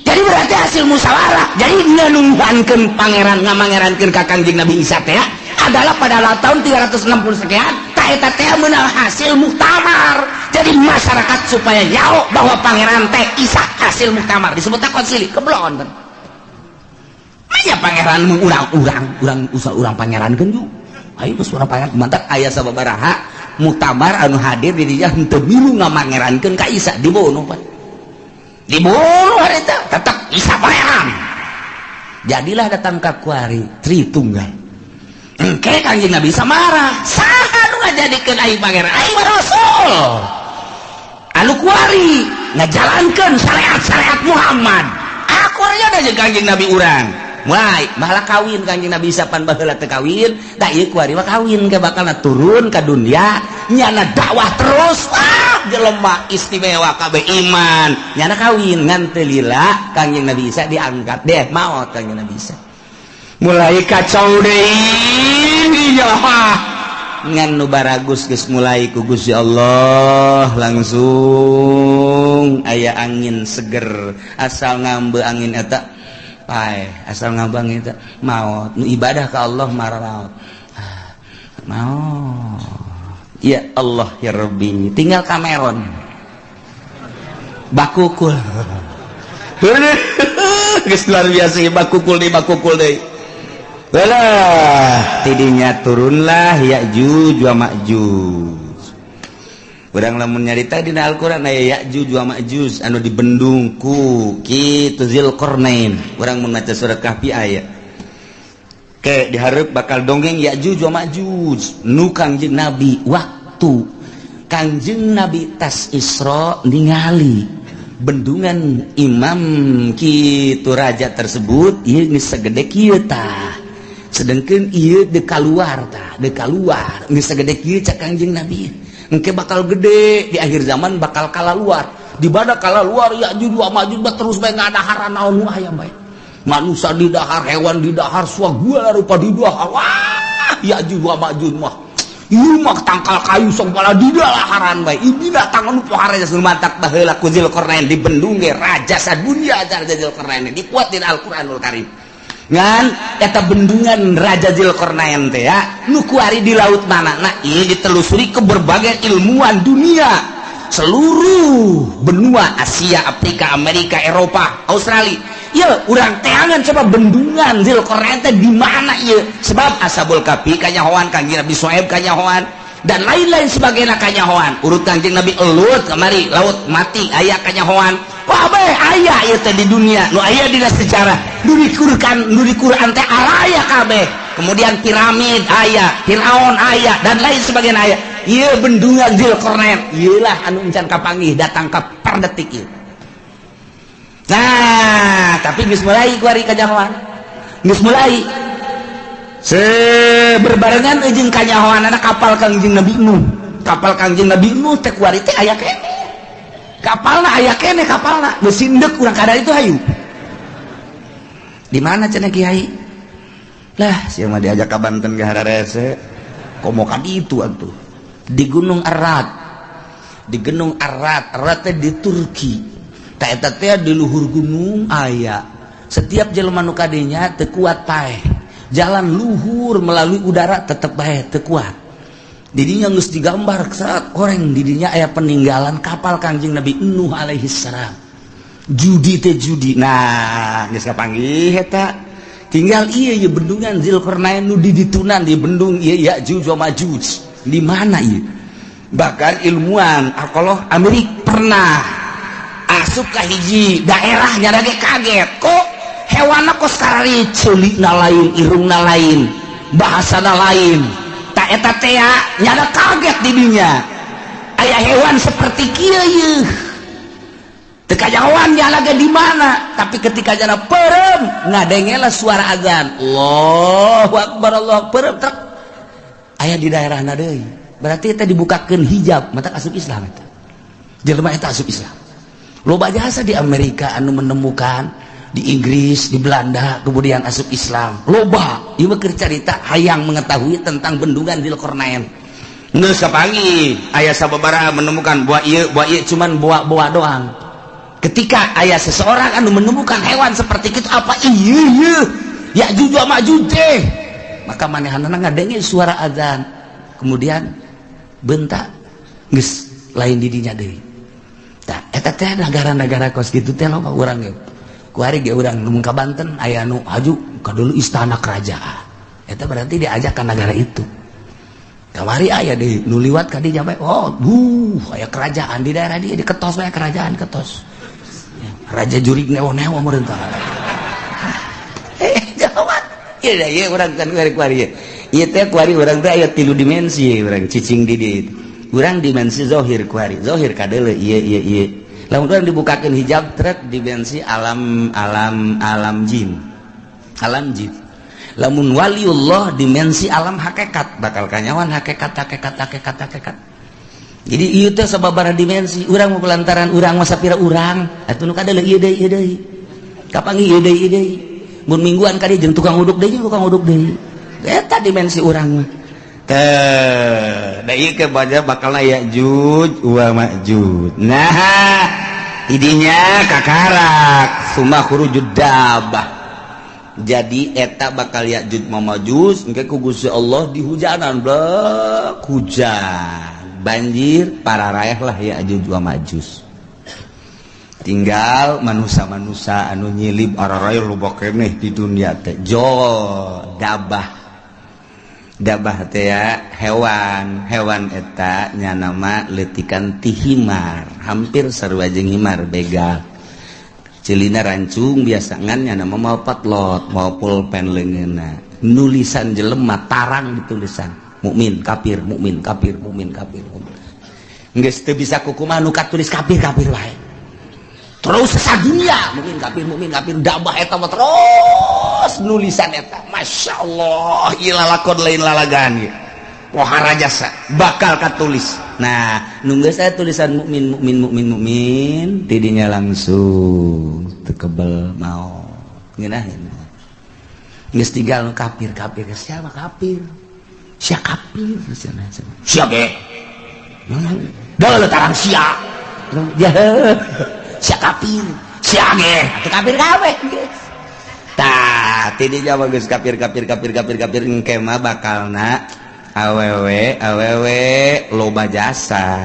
A: Jadi berarti hasil musyawarah. Jadi ngenuhankeun pangeran, ngamangerankeun ka Kangjeng Nabi Isa teh adalah pada tahun 360 sekian ta eta teh meunang hasil muktamar. Jadi masyarakat supaya nyaho bahwa pangeran teh Isa hasil muktamar disebutnya konsili. Keblon kan. Aya pangeran mung urang-urang, urang usah urang pangeran kan ju. Ayo geus urang pangeran, mantak aya sababaraha muktamar anu hadir di dinya henteu milu ngamangerankeun ka Isa, dibunuh pan. Dibunuh harita, tetap Isa pangeran. Jadilah datang ka kuari Tritunggal. Engke Kangjeng Nabi Isa marah. Saha nu ngajadikeun aing pangeran? Aing mah rasul. Anu kuari ngajalankeun syariat-syariat Muhammad. Aku aja jeung Kangjeng Nabi urang. Wah, malah kawin Kangjeng Nabi Isa pan baheula teu kawin, da ieu kuari mah kawin ke bakalna turun ka dunia, nyana dakwah terus. Wah, jelema istimewa kabeh iman. Nyana kawin ngan teu lila Kangjeng Nabi Isa diangkat deh maot Kangjeng Nabi Isa. Mulai kacau deui ya. Ngan nu baragus geus mulai ku Gusti Allah langsung aya angin seger, asal ngambe angin eta pae, asal ngambang eta maot. Nu ibadah ka Allah mararaot, ah, maot. Ya Allah ya Rabbi, tinggal Cameron bakukul. Geus luar biasa bakukul deui, bakukul deui. Walah, tidinya turunlah Ya'juj wa Ma'juj. Urang lamun nyarita dina Al-Qur'an aya Ya'juj wa Ma'juj anu dibendung ku kitu Zulkarnain. Urang mun maca surat Kahfi aya. Ke dihareup bakal dongeng Ya'juj wa Ma'juj nu Kangjeng Nabi waktu Kangjeng Nabi tas Isra ningali bendungan imam kitu raja tersebut ieu geus sagede kieu tah. Sedangkan ieu dek kaluar tah, dek kaluar geus sagede kieu. Cak Kangjeng Nabi, engke bakal gede di akhir zaman, bakal kalaluar. Di mana kalaluar Ya'juj wa Ma'juj terus bae ngadaharan naon nu aya bae, manusia di dahar, hewan di dahar, segala rupa di dahar. Wah, Ya'juj wa Ma'juj mah ieu mah tangkal kayu sok bala di dalaharan bae. Ieu binatang anu pohara geus mantak baheula ku Zulkarnain dibendung ge raja sadunya. Raja Zulkarnain dikuatin Al-Qur'anul Karim ngan eta bendungan Raja Zulkarnain teh ya nu kuari di laut mana. Nah, ini ditelusuri ke berbagai ilmuwan dunia, seluruh benua Asia, Afrika, Amerika, Eropa, Australia. Ye, urang teangan coba bendungan Zulkarnain teh di mana ieu? Sebab Ashabul Kahfi kanyahoan, Kangjeng Nabi Suaib kanyahoan, dan lain-lain sebagainya kanyahoan. Urut Kangjeng Nabi Lut kemari laut mati aya kanyahoan. Kabeh aya ieu teh di dunia, nu aya dina sejarah. Nu di Quran, nu di Quran teh araya kabeh. Kemudian piramid aya, Firaun aya, dan lain sebagainya aya. Ieu bendungan Zulkarnain, ieu lah anu encan kapanggih datang ka per detik ieu. Nah, tapi geus mulai kuari kanyahoan. Geus mulai. Se berbarengan jeung kanyahoan anak kapal Kangjeng Nabi Nuh. Kapal Kangjeng Nabi Nuh teh kuari teh aya keneh. Kapalna aya keneh kapalna. Geus sindek urang kada itu hayu. Di mana cenah, Kiai? Lah, sia mah diajak ka Banten ge hararese. Komo ka ditu atuh. Di Gunung Ararat. Di Gunung Ararat, Ararat teh di Turki. Tak eta teh di luhur gunung aya. Setiap jelema nu kadinya teu kuat paeh. Jalan luhur melalui udara tetep bae teu kuat. Didinya geus digambar saat orang didinya aya peninggalan kapal Kangjeng Nabi Nuh alaihi salam. Judi teh judi. Nah, geus kapanggih eta. Tinggal iya ieu bendungan Zulkarnain nu di ditunan di bendung ieu Ya'juj wa Ma'juj. Di mana ieu? Bahkan ilmuwan arkeolog Amerika pernah asup ka hiji daerah, nyana ge kaget, kok hewanna kos karari, ceulina lain, irungna lain, bahasana lain. Tak eta teh nyana kaget di dinya aya hewan seperti kieu ieu. Teu kajahoan nyana ge di mana, tapi ketika jana perem ngadengela suara azan, Allahu akbar, Allah perem trek aya di daerahna deui. Berarti eta dibukakeun hijab, mata asup Islam eta jelema eta asup Islam. Loba jasa di Amerika anu menemukan, di Inggris, di Belanda, kemudian asup Islam loba. Ieu mah keur carita hayang mengetahui tentang bendungan Zulkarnain. Geus kapanggih aya sababaraha menemukan buah ieu, buah ieu, cuman buah-buah doang. Ketika aya seseorang anu menemukan hewan seperti itu, apa iya iya Ya'juj wa Ma'juj teh, maka manehanana ngadenge suara azan, kemudian bentak geus lain didinya deui. Tah, eta teh negara-negara kos kitu teh loba. Urang ge kuari ge urang nu ka Banten aya nu haju ka dulu istana kerajaan eta, berarti diajak ke negara itu. Kamari aya di nu liwat ka dinya bae, oh duh, aya kerajaan di daerah dia, diketos bae kerajaan ketos ya, raja jurig neo-neo meureun. Eh, jawab iya iya, urang kan kuari kuari ieu teh, kuari urang teh aya tilu dimensi. Urang cicing di dieu, urang dimensi zohir kuari, zohir kadeule ieu ieu ieu. Lamun urang dibukakeun hijab trek, dimensi alam alam alam jin, alam jin. Lamun waliullah, dimensi alam hakikat, bakal kanyawan hakikat, hakikat, hakikat, hakikat. Jadi ieu teh sababaraha dimensi urang mau lantaran urang masa pira urang atuh nu kadeule ieu deui, ieu deui, kapanggih ieu deui, ieu deui. Mun mingguan ka dieu jeung tukang uduk deui, tukang uduk deui, eta dimensi urang mah teh. Da ieu ke baca bakal Ya'juj wa Ma'juj. Nah, idinya kakarak summa khurujud dabah. Jadi eta bakal Ya'juj wa Ma'juj engke ku Gusti Allah di hujanan, blek hujan banjir, para rayah lah Ya'juj wa Ma'juj. Tinggal manusia-manusia anu nyilib ararayah loba keneh di dunia teh. Jo dabah, dabah teh ya hewan, hewan eta nya nama letikan ti himar, hampir sarua jeung himar, begal, celina rancung biasa, ngan nya nama mau patlot, mau pulpen leungeunna nulisan jelema tarang ditulisan mukmin kafir, mukmin kafir, mukmin kafir. Geus teu bisa kukumaha, nu katulis kafir, kafir wae terus sadunia, mukmin kafir, mukmin kafir. Dabah eta mah terus nulisan eta. Masya Allah, ieu lalakon lain lalagan ieu. Pohara jasa bakal katulis. Nah, nunggu saya tulisan mukmin, mukmin, mukmin, mukmin, tidinya langsung tekebel mau ngeunaheun. Geus tinggal kafir, kafir, siapa kafir, siapa kafir, siapa ge dah tarang sia ya, sia kafir, sia ge atuh kafir kabeh. Tah, tidinya mah geus kafir, kafir, kafir, kafir, kafir. Engke mah bakalna awewe, awewe loba jasa,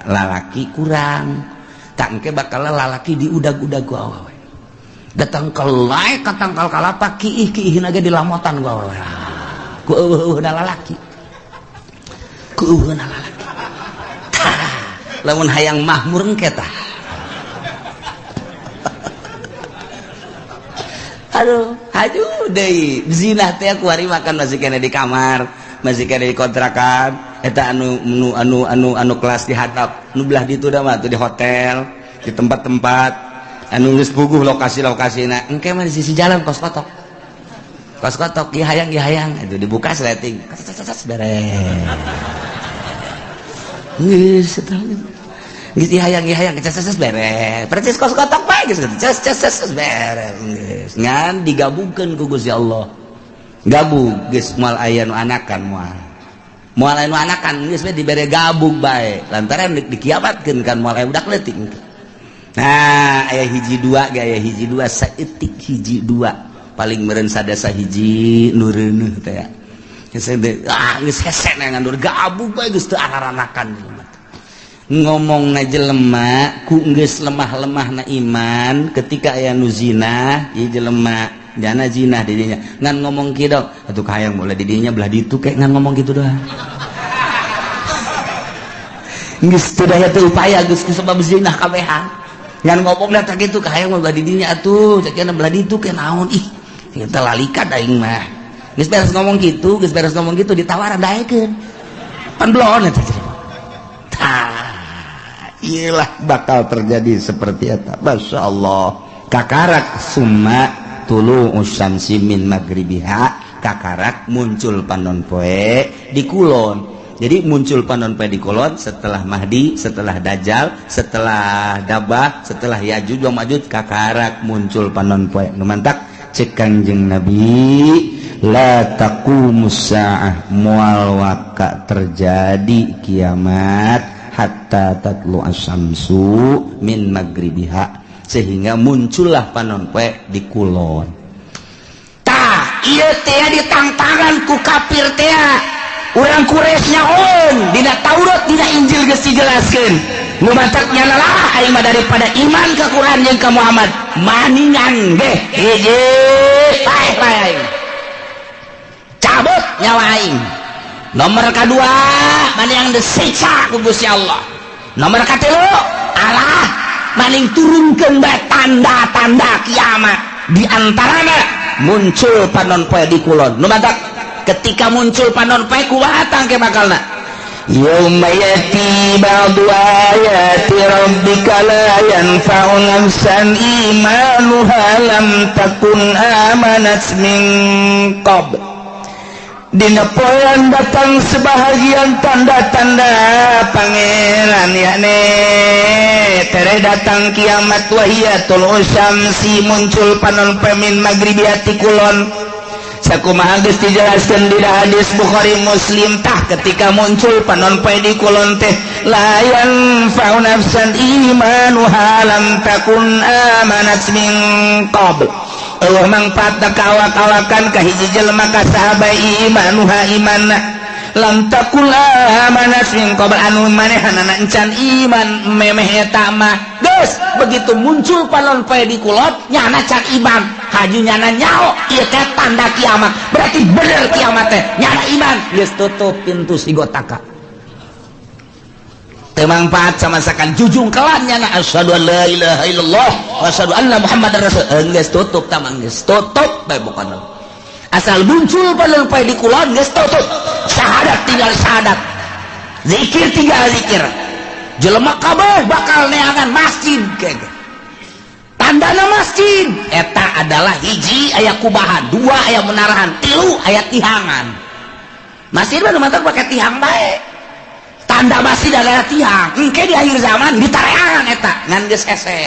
A: lalaki kurang. Tak engke bakal lalaki diudag-udag ku awewe. Datang ke lae ka tangkal kalapa, kiih kiihna ge dilamotan ku awewe. Ku eueuh-eueuhna lalaki. Ku eueuhna lalaki. Lamun hayang mahmur engke tah. Aduh, aduh deui zina teh kuari makan masih kena di kamar, masih kena di kontrakan, eta anu anu anu anu anu kelas di hatap, nu belah ditu da mah tuh di hotel, di tempat-tempat anu geus puguh lokasi-lokasina. Engke mah di sisi jalan kos kotok. Kos kotok ieu hayang ieu hayang itu dibuka sleting. Beres. Geus eta. Geus ieu hayang ieu hayang ces beres. Percis kos kotok bae geus ces ces ces beres. Geus ngan digabungkeun ku Gusti Allah. Gabung geus moal aya nu anakan moal. Moal aya nu anakan geus we dibere gabung bae. Lantaran dikiamatkeun kan moal aya budak leutik. Nah, aya hiji dua ge aya hiji dua saeutik hiji dua paling meureun sadasa hiji nu reuneuh teh. Geus ah geus hese neangan gabung bae geus teu araranakan. Ngomong na jelema ku geus lemah-lemah na iman ketika aya nu zina ieu jelema jana zina di dinya ngan ngomong kieu atuh kahayang boleh di dinya belah ditu kayak ngan ngomong kitu doang. Geus teu daya teu upaya geus kusabab zina kabehan ngan ngomong da tah kitu kahayang belah di dinya atuh cek belah ditu ke naon ih kita lalikan aing mah geus beres ngomong kitu geus beres ngomong kitu ditawaran daekeun pan belon eta. Iyalah bakal terjadi seperti eta. Masya Allah. Kakarak summa tulu usyamsi min magribiha, kakarak muncul panon poe di kulon. Jadi muncul panon poe di kulon setelah Mahdi, setelah Dajjal, setelah Dabah, setelah Yajuj wa Majuj, kakarak muncul panon poe. Nu mantak cek Kangjeng Nabi la taqumus saah, moal waka terjadi kiamat hatta tatlu asyamsu min magribiha, sehingga muncullah panon poe di kulon. Tah ieu teh ditangtangan ku kafir teh urang Quraisy nyaon dina Taurat dina Injil geus dijelaskeun nu matak nyana lah aing mah daripada iman ka Quran jeung ka Muhammad maningan ge hiji paeh paeh aing cabut nyawa aing. Nomor kedua maning disiksa ku Gusti Allah. Nomor katilu Allah maning turunkeun bae tanda-tanda kiamat. Di antarana muncul panon poe di kulon. Nu matak ketika muncul panon poe kumaha tangke bakalna?
B: Yauma yati ba'du ayati rabbika la yanfa'u nafsan imanuha lam takun amanat min qabl. Dina poean datang sebahagian tanda-tanda pangeran yakni tere datang kiamat wahiyatul usyamsi muncul panon poe min magribiati kulon. Sakumaha geus dijelaskeun dina hadis Bukhari Muslim tah ketika muncul panon poe di kulon teh la yanfa'u nafsan imanuha lam takun amanat min qabl. Allah mangfaat ka awak-awakan ka hiji jelema ka sahabat imanuha imanna lam takul amanat min qabl anu manehanana encan iman memeh eta mah.
A: Geus begitu muncul panon poe di kulon nyana can iman haju nyana nyaho ieu teh tanda kiamat, berarti bener kiamat teh nyana iman geus tutup pintu sigotaka teu mangfaat sama sakan jujung kelan nyana asyhadu an la ilaha illallah wa asyhadu anna muhammadar rasul geus tutup tamang geus tutup bae pokona asal muncul panon poe di kulon geus tutup syahadat tinggal syahadat zikir tinggal zikir jelema kabeh bakal neangan masjid kege tandana masjid eta adalah hiji aya kubahan, dua aya menarahan, tilu aya tihangan. Masjid mah nu mantak pake tihang bae. Tanda masjid adalah tihang. Engke di akhir zaman ditareangan eta ngan geus hese.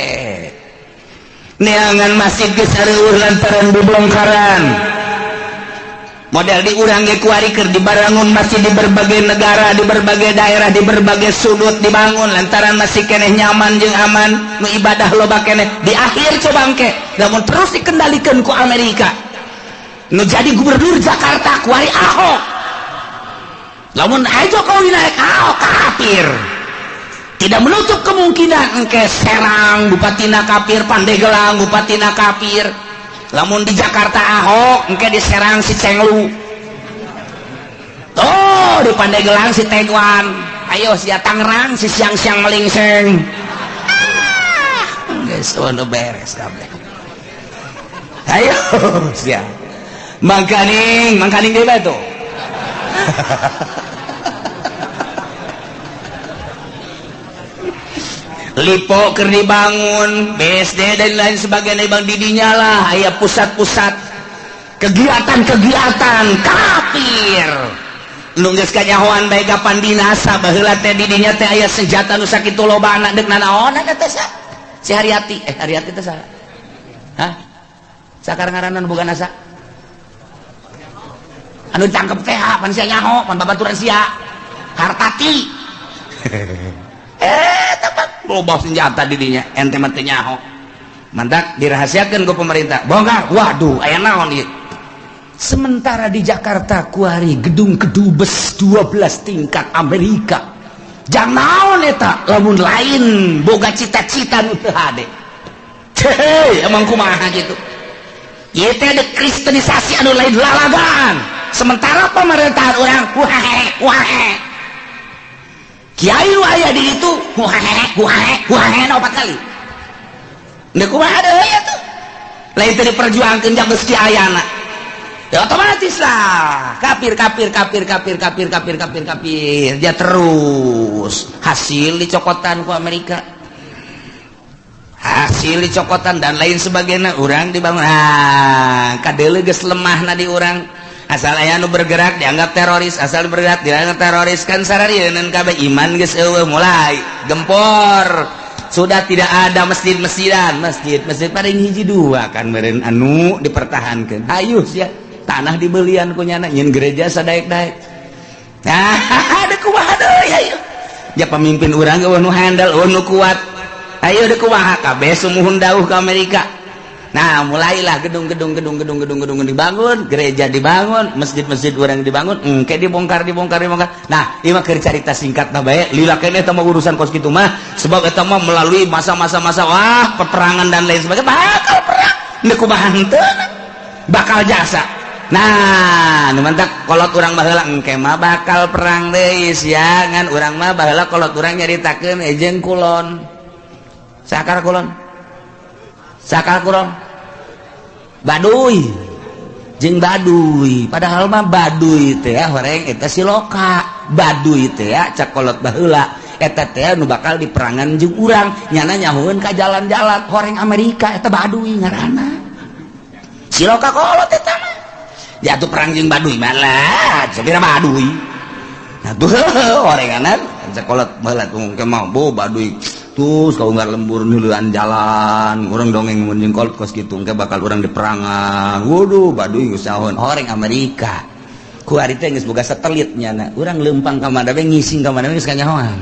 B: Neangan masjid geus areueuh lantaran dibongkaran. Model di urang ge kuari keur dibarangun masjid di berbagai negara, di berbagai daerah, di berbagai sudut dibangun lantaran masih keneh nyaman jeung aman, nu ibadah loba keneh. Di akhir coba engke, lamun terus dikendalikan ku Amerika. Nu jadi gubernur Jakarta kuari Ahok. Lamun aja Jokowi naik Ahok kafir.
A: Tidak menutup kemungkinan engke Serang bupatina kafir, Pandeglang bupatina kafir. Lamun di Jakarta Ahok, engke di Serang si Cenglu. Tuh di Pandeglang si Tegwan. Ayo sia Tangerang si siang-siang melingseng. Geus ono beres kabeh. Ayo sia. Mangkaning, mangkaning deui bae tuh. Lipo keur dibangun, BSD dan lain sebagainya bang didinya lah aya pusat-pusat kegiatan-kegiatan kafir. Nu geus kanyahoan bae kapan binasa baheula teh didinya teh aya senjata nu sakitu lobana deuk nanaonan eta teh si Haryati, Haryati teh saha? Hah? Sakar ngaranna nu boga nasa? Anu ditangkep teh pan sia nyaho, pan babaturan sia. Hartati. Tepat loba senjata didinya ente mah teu nyaho. Mantak dirahasiakeun ku pemerintah. Bongkar. Waduh, aya naon ieu? Sementara di Jakarta kuari gedung kedubes 12 tingkat Amerika. Jang naon eta lamun lain boga cita-cita nu teu hade. Hei, emang kumaha gitu. Ieu teh ada kristenisasi anu lain lalagaan. Sementara pemerintahan urang wae wae. Kiai nu aya di ditu wae wae wae opat kali. Deuk kumaha deui atuh. Lain teh diperjuangkeun jang geus kiayana. Ya otomatis lah kafir kafir kafir kafir kafir kafir kafir kafir dia terus hasil dicokotan ku Amerika, hasil dicokotan dan lain sebagainya. Urang dibangun, ah kadeuleu geus lemahna di urang. Asal aya nu bergerak dianggap teroris, asal bergerak dianggap teroris kan sararieun kabeh iman geus eueuh mulai gempor. Sudah tidak ada masjid-masjidan, masjid-masjid paling hiji dua kan meureun anu dipertahankeun. Hayu sia tanah dibelian ku nyana nyin gereja sadaek-daek. Nah, ada kumaha deui hayu. Ya pemimpin urang eueuh nu handal, eueuh nu kuat. Ayo deuk kumaha kabeh sumuhun dauh ka Amerika. Nah, mulailah gedung-gedung gedung-gedung gedung-gedung dibangun, gereja dibangun, masjid-masjid urang dibangun, engke dibongkar dibongkar dibongkar. Nah, ieu mah keur carita singkatna bae, lila keneh eta mah urusan kos kitu mah, sebab eta mah melalui masa-masa masa wah peperangan dan lain sebagainya, bakal perang. Deuk kumaha henteu bakal jasa. Nah, nu mantak kolot urang baheula engke mah bakal perang deui sia, ngan urang mah baheula kolot urang nyaritakeun jeung kulon. Sakar kulon. Sakar kulon. Baduy. Jeung Baduy. Padahal mah Baduy teh horeng eta siloka. Baduy teh cak kolot baheula eta teh nu bakal diperangan jeung urang, nyana nyahoeun ka jalan-jalan horeng Amerika eta Baduy ngaranna. Siloka kolot eta mah. Ya tuh perang jeung Baduy malah sabira Baduy. Nah tuh orenganan sekolah baheula tuh mah bo Baduy. Terus kau nggak lembur nuluan jalan, orang dongeng mun jeung kolot kos kitu engke bakal urang diperangan. Waduh Baduy geus nyahoeun horeng Amerika. Ku ari teh geus boga satelit nyana. Urang leumpang ka mana we ngising ka mana we geus kanyahoan.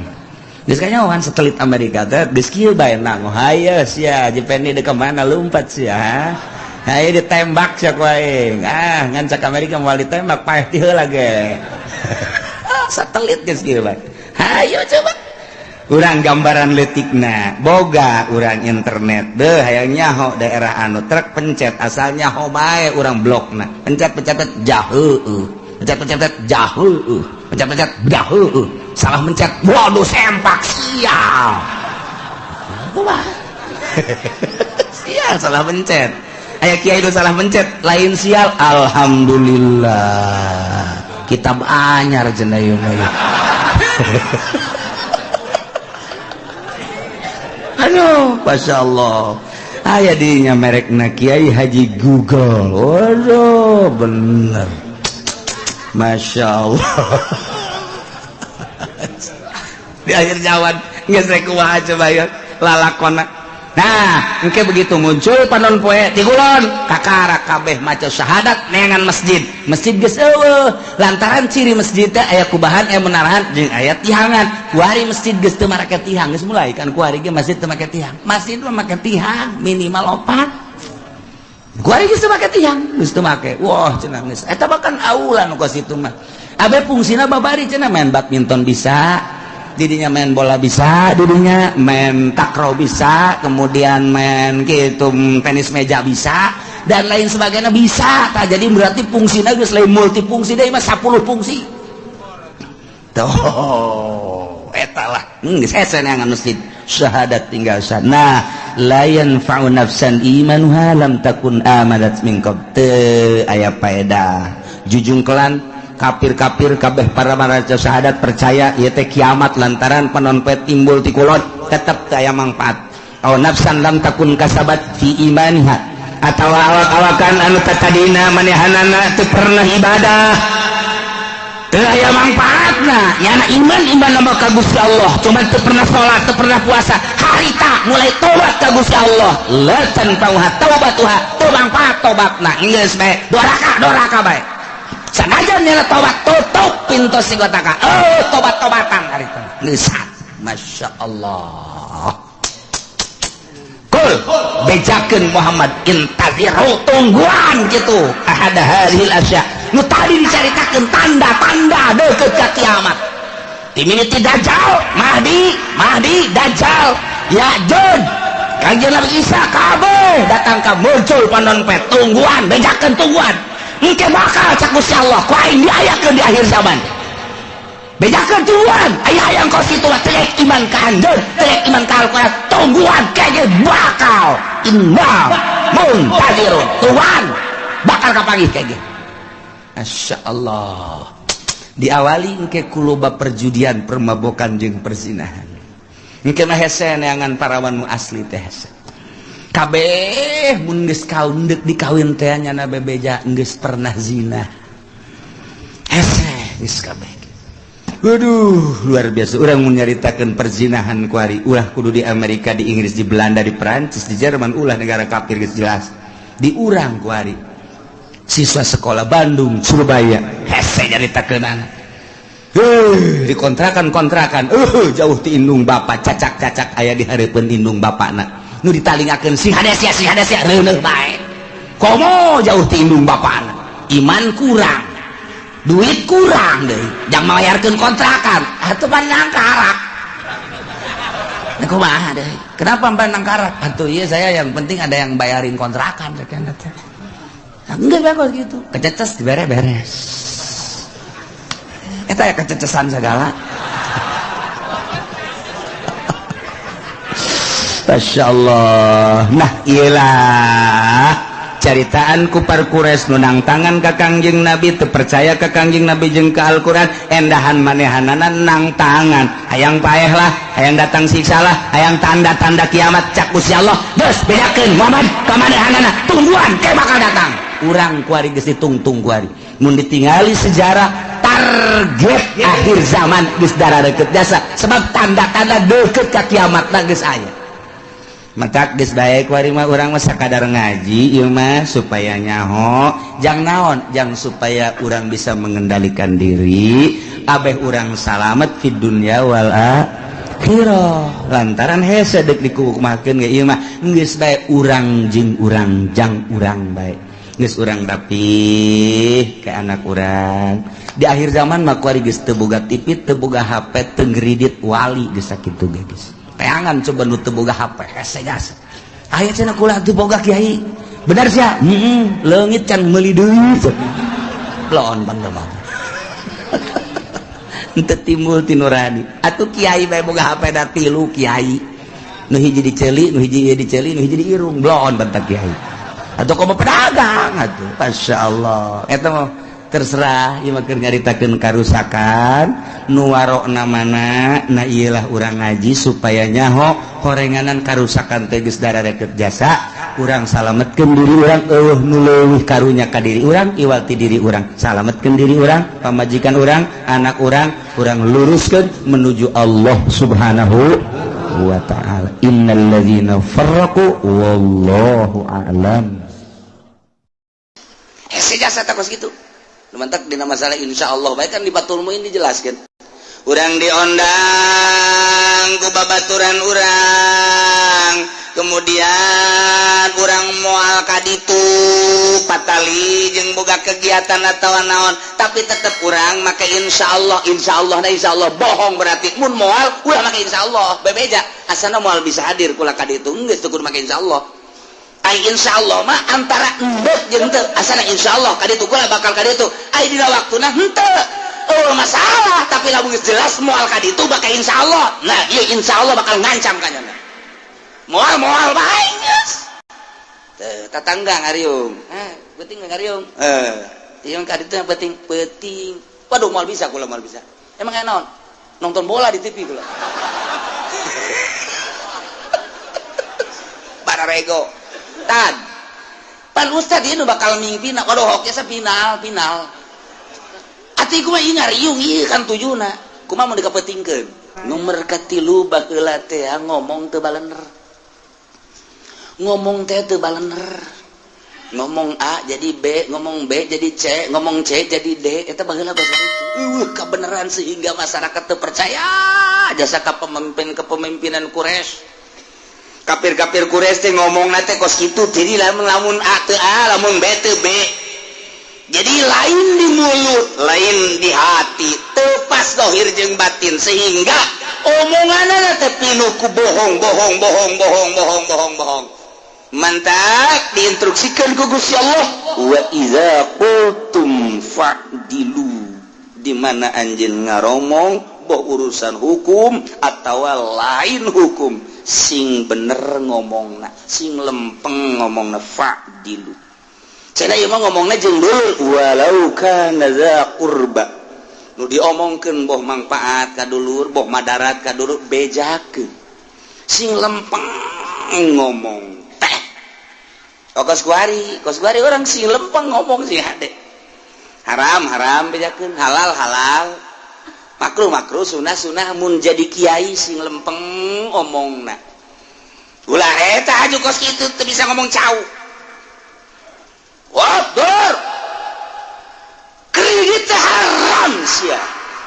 A: Geus kanyahoan satelit Amerika teh geus kieu bae nang hayo sia Jepeni deuk ka mana lumpat sia. Ayo ditembak sia ku aing. Ah, ngan cak Amerika moal ditembak paeh ti heula ge. Satelit geus kieu bae. Hayo coba. Urang gambaran leutikna, boga urang internet. Deuh hayang nyaho daerah anu truk pencet asal nyaho bae urang blokna. Pencet-pencet jaheueuh. Pencet-pencet jaheueuh. Pencet-pencet jaheueuh. Salah mencet, waduh sempak sial. Kumaha? Sial salah mencet. Aya kiai nu salah mencet lain sial, alhamdulillah kitab anyar cenah ieu mah. Aduh, masyaallah. Aya dinya merekna Kiai Haji Google. Waduh, bener. Masyaallah. Di akhir zaman geus rek kumaha coba ieu lalakonna. Nah, engke begitu muncul panon poe ti kulon, kakara kabeh maca syahadat neangan masjid. Masjid geus eueuh, lantaran ciri masjid teh aya kubahan, aya menarahan jeung aya tihangan. Kuari masjid geus teu marake tihang, geus mulai kan kuari ge masjid teu make tihang. Masjid mah make tihang minimal 4. Kuari geus teu make tihang, geus teu make. Wah, cenah geus. Eta bahkan aula nu kos itu mah. Abe fungsina babari cenah main badminton bisa. Didinya main bola bisa, didinya main takraw bisa, kemudian main gitu tenis meja bisa, dan lain sebagainya bisa. Tah, jadi berarti fungsinya geus lain multifungsi deui mah, 10 fungsi. Tuh, eta lah. Geus hese neangan masjid. Syahadat tinggal sah. Nah, la yanfa'u nafsan imanuha lam takun amanat min qabl. Teu aya paedah. Jujungkelan kafir-kafir kabeh para maraca syahadat percaya ieu teh kiamat lantaran panon poe timbul ti kulon, tetep teu aya mangfaat. Aw nafsan lam takun kasabat fi imaniha, atawa awak-awakan anu tatadina manehanana teu pernah ibadah, teu aya mangfaatna. Nyana iman, iman nama ka Gusti Allah, cuman teu pernah salat, teu pernah puasa, harita mulai tobat ka Gusti Allah, la tanfa'uha taubatuha, teu mangfaat tobatna. Geus bae doraka, doraka bae. Sanajan nyana tobat, tutup pintu sigotaka, oh, tobat-tobatan harita geus. Masya Allah. Kul, bejakeun Muhammad, intaziru, tungguan gitu, ahada hadhil asya nu tadi dicaritakeun, tanda-tanda deukeut ka kiamat, timimiti Dajjal, Mahdi, Mahdi, Dajjal, Ya'juj, Kanjeng Nabi Isa, kabeh datang ka muncul panon poe. Tungguan, bejakeun, tungguan, engke bakal cak Gusti Allah ku aing diayakeun di akhir zaman. Bejakeun, tungguan, aya hayang kos kitu mah, teu iman ka anjeun, teu iman ka Al-Qur'an, tungguan, kayaknya bakal, inna muntazirun, tungguan, bakal kapanggih kayaknya. Masya Allah, diawali engke ku loba perjudian, permabokan jeung perzinahan. Engke mah hese neangan parawan nu asli teh, hese kabeh. Mun geus kaun deuk dikawin teh, nyana bebeja geus pernah zina, hese geus kabeh. Waduh, luar biasa. Urang mun nyaritakeun perzinahan kuari, ulah kudu di Amerika, di Inggris, di Belanda, di Perancis, di Jerman, ulah negara kafir, geus jelas. Di urang kuari siswa sekolah Bandung, Surabaya, hese nyaritakeunana. Di kontrakan-kontrakan, jauh ti indung bapak, cacak-cacak aya di hareupeun indung bapakna. Nu ditalingakeun, sing hade sia, sing hade sia, reuneuh bae. Komo jauh ti indung bapakna. Iman kurang, duit kurang deh, jangan bayarkeun kontrakan, atuh pan nangkarak. Nah, kumaha deh? Kenapa mbak nangkarak? Atuh iya, saya yang penting ada yang bayarin kontrakan, sekian. Nah, enggak bagus gitu. Kececes dibere beres. Eta ya kececesan segala. Masya Allah. Nah, iyalah caritaan kupar kures nu nangtangan ka Kangjeng Nabi, teu percaya ka Kangjeng Nabi jeung ka Al-Qur'an, endahan manehanana nang tangan, hayang paeh lah, hayang datang siksa lah, hayang tanda-tanda kiamat. Cak Gusti Allah, geus, bedakeun Muhammad ka manehanana, tungguan ke bakal datang. Urang kuari geus ditungtung kuari. Mun ditingali sejarah, target akhir zaman geus deukeut jasa, sebab tanda-tanda deukeut ka kiamat geus aya. Matak geus bae kuari mah, urang mah sakadar ngaji ieu mah supaya nyaho jang naon, jang supaya urang bisa mengendalikan diri, abeh urang salamet fid dunya wal akhirah, lantaran hese deuk dikukumakeun ge ieu mah. Geus bae urang jeung urang, jang urang bae, geus urang rapih ke anak urang. Di akhir zaman mah kuari geus teu boga TV, teu boga HP, teu ngredit wali, geus sakitu ge geus. Teangan coba nu teu boga HP, hese jasa. Aya cenah, kula teu boga, kiai. Bener sia? Heeh, leungit can meuli deui. Lon pan mah. Henteu timbul ti nurani. Atuh kiai bae boga HP da tilu kiai. Nu hiji diceuli, nu hiji ieu diceuli, nu hiji di irung, blon bentak kiai. Atau komo pedagang atuh. Masya Allah. Eta mah terserah, ieu mah keur nyaritakeun karusakan nu warokna mana. Nah, ieulah urang ngaji supaya nyaho horenganan karusakan teh geus dararekeut jasa. Urang salametkeun diri urang, eueuh nu leuwih karunya ka diri urang iwal ti diri urang. Salametkeun diri urang, pamajikan urang, anak urang, urang luruskeun menuju Allah Subhanahu wa ta'ala. Innal ladzina farraqu, wallahu a'lam. Hese jasa takos gitu. Mantak dina masalah insya Allah baik kan di Batul Muin dijelaskan. Urang diondang ku babaturan urang, kemudian urang moal kaditu. patali jeung boga kegiatan atawa naon, tapi tetep urang make insyaallah, insyaallah na insyaallah bohong berarti. Mun moal ulah make insyaallah, bebeja asana moal bisa hadir kula ka ditu, geus teu kudu make insyaallah. Ai insyaallah mah antara endek jeung teu, asana insyaallah ka ditu kula bakal ka ditu. Ai dina waktuna henteu. Oh masalah, tapi lamun geus jelas moal ka ditu bakal insyaallah. Nah, ieu insyaallah bakal ngancam ka nyana. Moal-moal bae geus. Teu tatangga ngariung. Penting ngariung. Ieu ka ditu penting, penting. Waduh moal bisa kula, moal bisa. Emang aya naon? Nonton bola di TV kula. Bararego. Tan. Pan ustad ieu nu bakal mingpina, waduh hoki final, final. Ati kumaha ieu ngariung ieu kan tujuna. Kumaha mun dikapetingkeun? Nomor katilu baheula teh ngomong teu balener. Ngomong teh teu balener. Ngomong A jadi B, ngomong B jadi C, ngomong C jadi D, eta baheula bahasa itu. Eueuh kabeneran sehingga masyarakat teu percaya jasa ka pemimpin kepemimpinan Quraisy. Kafir-kafir Quraisy teh ngomongna teh kos kitu, jadi lamun A teu A, lamun B teu B. Jadi lain di mulut, lain di hati, teu pas dohir jeung batin sehingga omonganna teh pinuh ku bohong, bohong, bohong, bohong, bohong, bohong, bohong. Mantak diinstruksikan ku Gusti Allah, wa iza qultum fa'dilu. Di mana anjeun ngaromong boh urusan hukum atawa lain hukum, sing bener ngomongna, sing lempeng ngomongna, fa'dilu. Cenah ieu mah ngomongna jeung dulur, walau kana za qurba. Nu diomongkeun boh mangpaat ka dulur, boh madarat ka dulur, bejakeun. Sing lempeng ngomong teh. Oh kos kuari orang sing lempeng ngomong sing hade. Haram haram bejakeun, halal halal. Makruh makruh, sunah sunah, mun jadi kiai sing lempeng omongna. Ulah eta aju kos kitu teu bisa ngomong cau. Wah, dor. Kredit haram sia.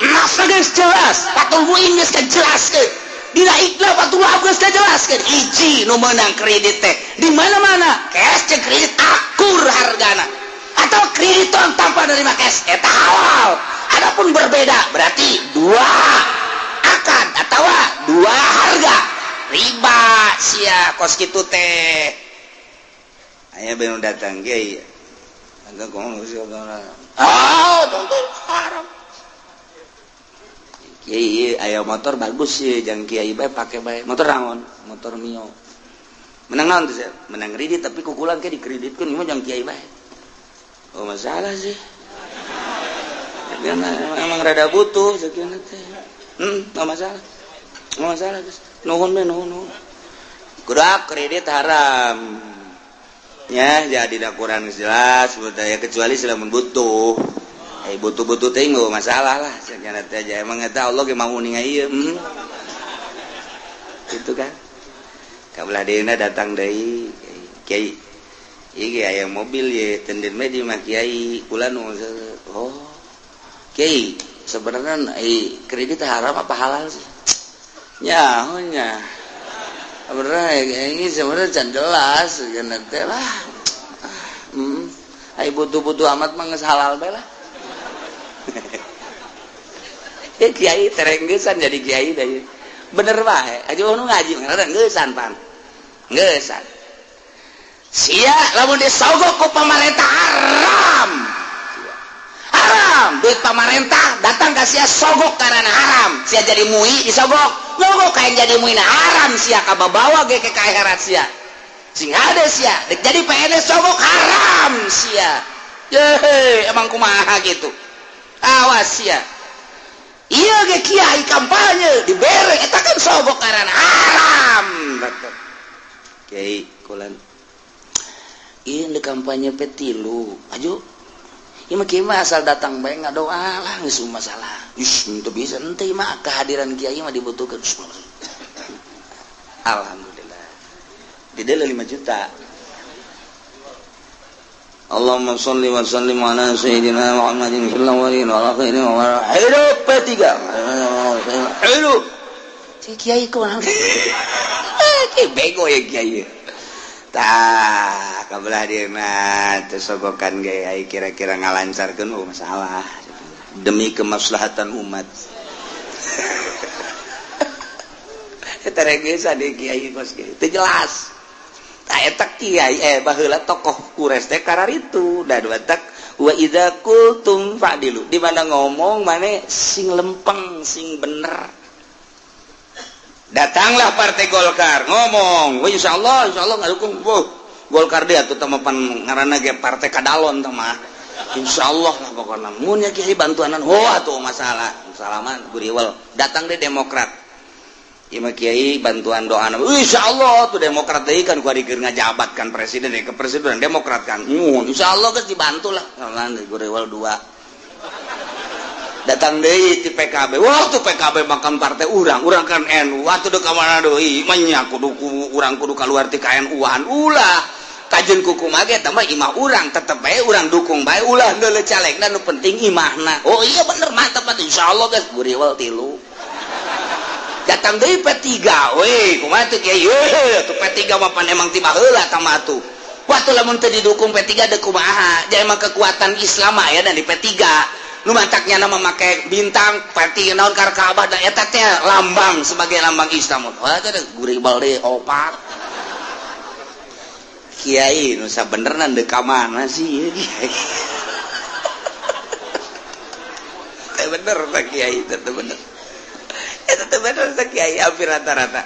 A: Nasa geus jelas, Fathul Muin geus kajelaskeun. Dina Iqlal Fathul Wahab geus kajelaskeun. Hiji nu meunang kredit teh di mana-mana cash jeung kredit akur hargana. Atau kredit tanpa nerima cash eta halal. Adapun berbeda berarti dua akad atau dua harga. Riba sia kos kitu teh. Aya benu datang kiai. Enggak ngomong sih ah, tonton haram. Kiai aya motor bagus sih, jangan kiai bae pake bae. Motor naon? Motor Mio. Menang naon teh? Menang kredit tapi kukulan ke dikreditkeun ieu mah jangan kiai bae. Oh masalah sih. Emang rada butuh sekian teh. Enggak masalah. Enggak masalah guys. Nuhun bae nuhun. Kudak kredit haram. Ya, jadi dah kurang jelas budaya kecuali selamun butuh. Butuh-butuh teh enggak masalah lah. Sekian teh aja emang eta Allah ge mau ninga ieu. Gitu kan. Kabelah deuna datang deui kiai. Ieu ge aya mobil ye tenden mah di mah kiai kula nu oh. Kiai, sebenarnya kredit haram apa halal sih? Ya, nya. Sebenarnya ini sebenarnya can jelas geuna teh lah. Ai butuh-butuh amat mah geus halal bae lah. Ya kiai terenggesan jadi kiai da ieu. Bener bae, aja nu ngaji ngeusan pan. Ngeusan. Sia lamun disogok ku pamarentah haram. Haram, duit pamarentah datang ka sia sogok karena haram. Sia jadi mui disogok. Nyogok kayak jadi muina haram sia kababawa ge ke akhirat sia. Sing hade sia, dek jadi PNS sogok haram sia. Yehe, emang kumaha gitu. Awas sia. Ieu ge kiai kampanye dibere eta kan sogok karena haram. Kiai kulan. Ieu di kampanye P3. Aju. Ieu mah kiai mah asal datang bae ngadoa lah geus masalah. Ih, teu bisa henteu mah kehadiran kiai mah dibutuhkeun. Alhamdulillah. Dideuleu 5 juta. Allahumma sholli wa sallim ala sayyidina Muhammadin fil awwalin wal akhirin wa hidup P3. Hidup. Si kiai kumaha? Ki bego ya kiai. Tah kabelah dieu mah teu sogokan ge ai kira-kira ngalancarkeun oh masalah demi kemaslahatan umat. Eta rege sade kiai kos kieu teu jelas. Tah eta kiai baheula tokoh Quraisy teh kararitu da batak wa idza qultum fa'dilu. Di mana ngomong mane sing lempeng sing bener. Datanglah partai Golkar ngomong, wah insyaallah ngadukung. Wah, Golkar dia tuh teh pan ngaranna ge partai kadalon teh mah. Insyaallah lah pokona mun nya kiai bantuanan. Wah tuh masalah. Salaman guriwel. Datang deh Demokrat. Ieu mah kiai bantuan doana. Insyaallah tuh Demokrat deui kan ku ari keur ngajabat kan presiden ke presiden Demokrat kan. Insyaallah geus dibantu lah. Salaman guriwel dua. Datang deui ti PKB. Wah tuh PKB makan partai urang, urang kan NU. Atuh deuk ka mana deui? Manya kudu urang kudu kaluar ti KNU-an. Ulah. Kajeun kukumaha ge eta mah imah urang, tetep bae urang dukung bae ulah deuleu calegna nu penting imahna. Oh iya bener mantap atuh insyaallah geus guriwel tilu. Datang deui P3 we, kumaha teh kiai? Tuh P3 mah pan emang ti baheula tah mah atuh. Waktu lamun teu didukung P3 deuk kumaha? Ja emang kekuatan Islam aya dan di P3. Nu mataknya nama make bintang P3 naon kar Ka'bah da eta teh lambang sebagai lambang Islam. Wah teh guribal deui opat. Kiai nu sabenerna deuk ka mana sih ieu kiai? Teh bener teh kiai teh bener. Eta teh bener teh kiai hampir rata-rata.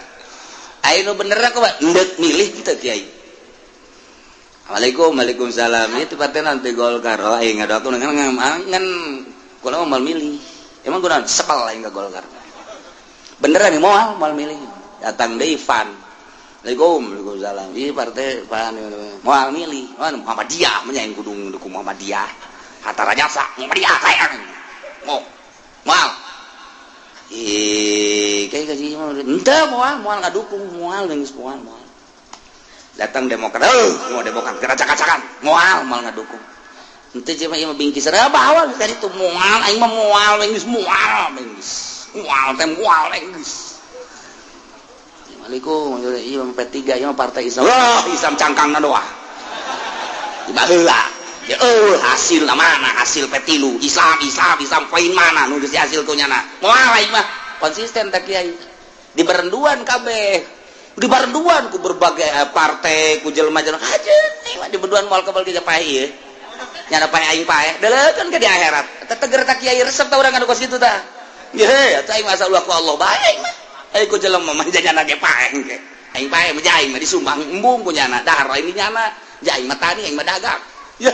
A: Aya nu benerna kumaha? Endek milih kitu kiai. Assalamualaikum, waalaikumsalam. Itu partai nanti Golkar. Oh, aing ngadoakeun ngan kula mah moal milih. Emang kunaon sepal aing ka Golkar. Beneran moal moal milih. Datang deui Van. Assalamualaikum, waalaikumsalam. Ieu partai Van moal milih. Oh, Muhammadiyah mah aing kudu dukung Muhammadiyah. Hatta Rajasa Muhammadiyah hayang. Moal. Ih, kayak gaji mah henteu moal moal ngadukung moal geus moal moal. Datang Demokrat, mau Demokrat geracak-gacakan, moal moal ngadukung. Henteu jeung ieu mah bingkis bawa tadi tuh moal aing mah moal geus moal geus. Moal teh moal geus. Assalamualaikum, ieu mah P3 ieu mah partai Islam. Wah, Islam cangkangna doa. Di baheula. Ya hasil mana hasil P3 Islam Islam Islam poin mana nu geus hasil ku nyana. Moal aing mah konsisten teh kiai. Di berenduan kabeh. Di barenduan ku berbagai partai ku jelema-jelema kajeun aing mah di berduan moal kebal ge paeh ieu. Nyana paeh aing paeh deuleukeun ke di akhirat. Eta teger tah kiai resep tah urang anu kos kitu tah. Ye atuh aing mah ulah ku Allah bae aing mah. Aing ku jelema mah nyana ge paeh ge. Aing paeh mah aing mah disumbang embung ku nyana dahar aing nyana. Ja aing mah tani aing mah dagang. Ye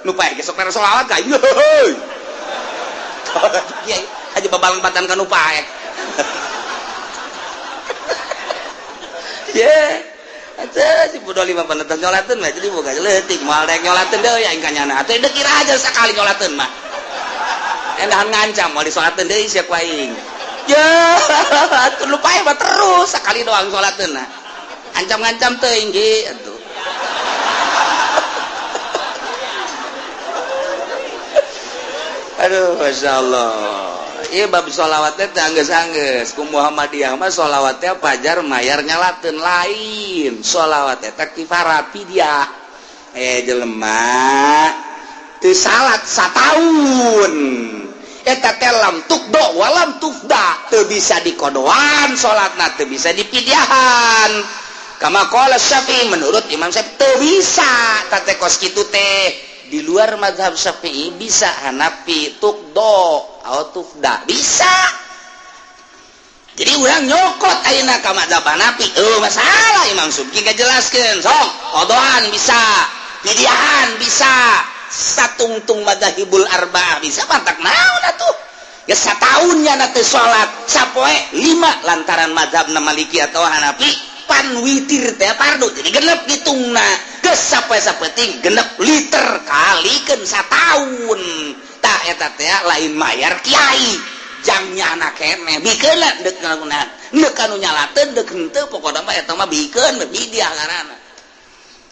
A: nu paeh ge sok mere sholawat ka aing. Kiai aja babalempatan ka nu paeh. Ye, atuh si bodoh lima penetes nyolateun mah jadi boga leutik moal rek nyolateun deui aing ka nyana. Atuh deuk kira aja sakali nyolateun mah. Endahan ngancam moal disolateun deui sia ku aing. Ye, atuh lu paeh mah terus sakali doang solateun nah. Ancam-ngancam teuing ge atuh. Aduh, masyaallah. Ieu bab sholawat teh anggeus-anggeus ku Muhammadiyah mah sholawat teh pajar mayar nyalateun lain. Sholawat teh kifarat fidyah. Jelema teu salat sataun. Eta teh lam tukdo walam tufda, teu bisa dikodoan salatna, teu bisa dipidyahan. Kama qala Syafi'i, menurut Imam Syafi'i teu bisa teh kos kitu teh. Di luar mazhab Syafi'i bisa, Hanafi tukdo atau tufda bisa. Jadi urang nyokot ayeuna ka mazhab Hanafi, masalah Imam Subki ngajelaskeun sok kodoan bisa, pidyahan bisa, satungtung madzhabul arba'ah bisa, pantak naon atuh. Geus sataun nya teu salat sapoe 5 lantaran mazhabna Maliki atau Hanafi pan witir teh fardu jadi genep hitungna. Geus sapoe sapenting genep liter kalikeun sataun. Tah eta teh lain mayar kiai jang nyana keneh bikeun deuk ngalakunan deuk anu nyalateun deuk henteu pokona mah eta mah bikeun bidiah ngaranna.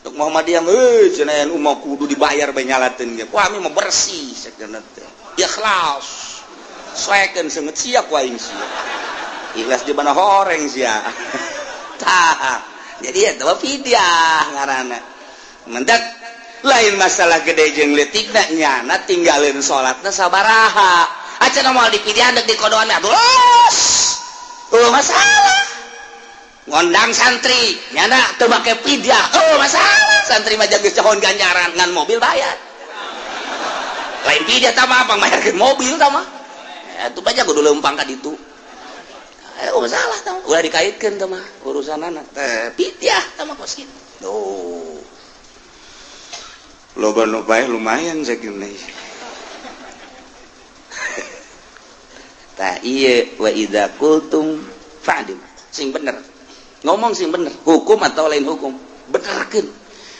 A: Duk Muhammadiyah euy cenah nu mah kudu dibayar bae nyalateun ge. Wah ami mah bersih sakeuna teh. Ikhlas. Soekeun seungeut sia ku aing sia. Ikhlas di mana horeng sia. Tah Jadi eta mah fidyah ngaranna. Mendak lain masalah gede jeung leutikna, nyana tinggalin salatna sabaraha. Acan moal dipidyah dek dikodoan atuh los. Oh masalah. Ngondang santri nyana teu make fidyah. Oh masalah. Santri mah geus cahon ganjaran ngan mobil bayar. Lain fidyah tah mah pangbayarkeun mobil tah mah. Itu banyak kudu leumpang ka ditu. Oh masalah tah ulah dikaitkeun tah mah urusanana. Teh fidyah tah mah kos kitu.
B: Oh. Loba nu bae lumayan sakieu.
A: Tah ieu wa idza qultum fa'dil. Sing bener. Ngomong sing bener, hukum atau lain hukum, benerkeun.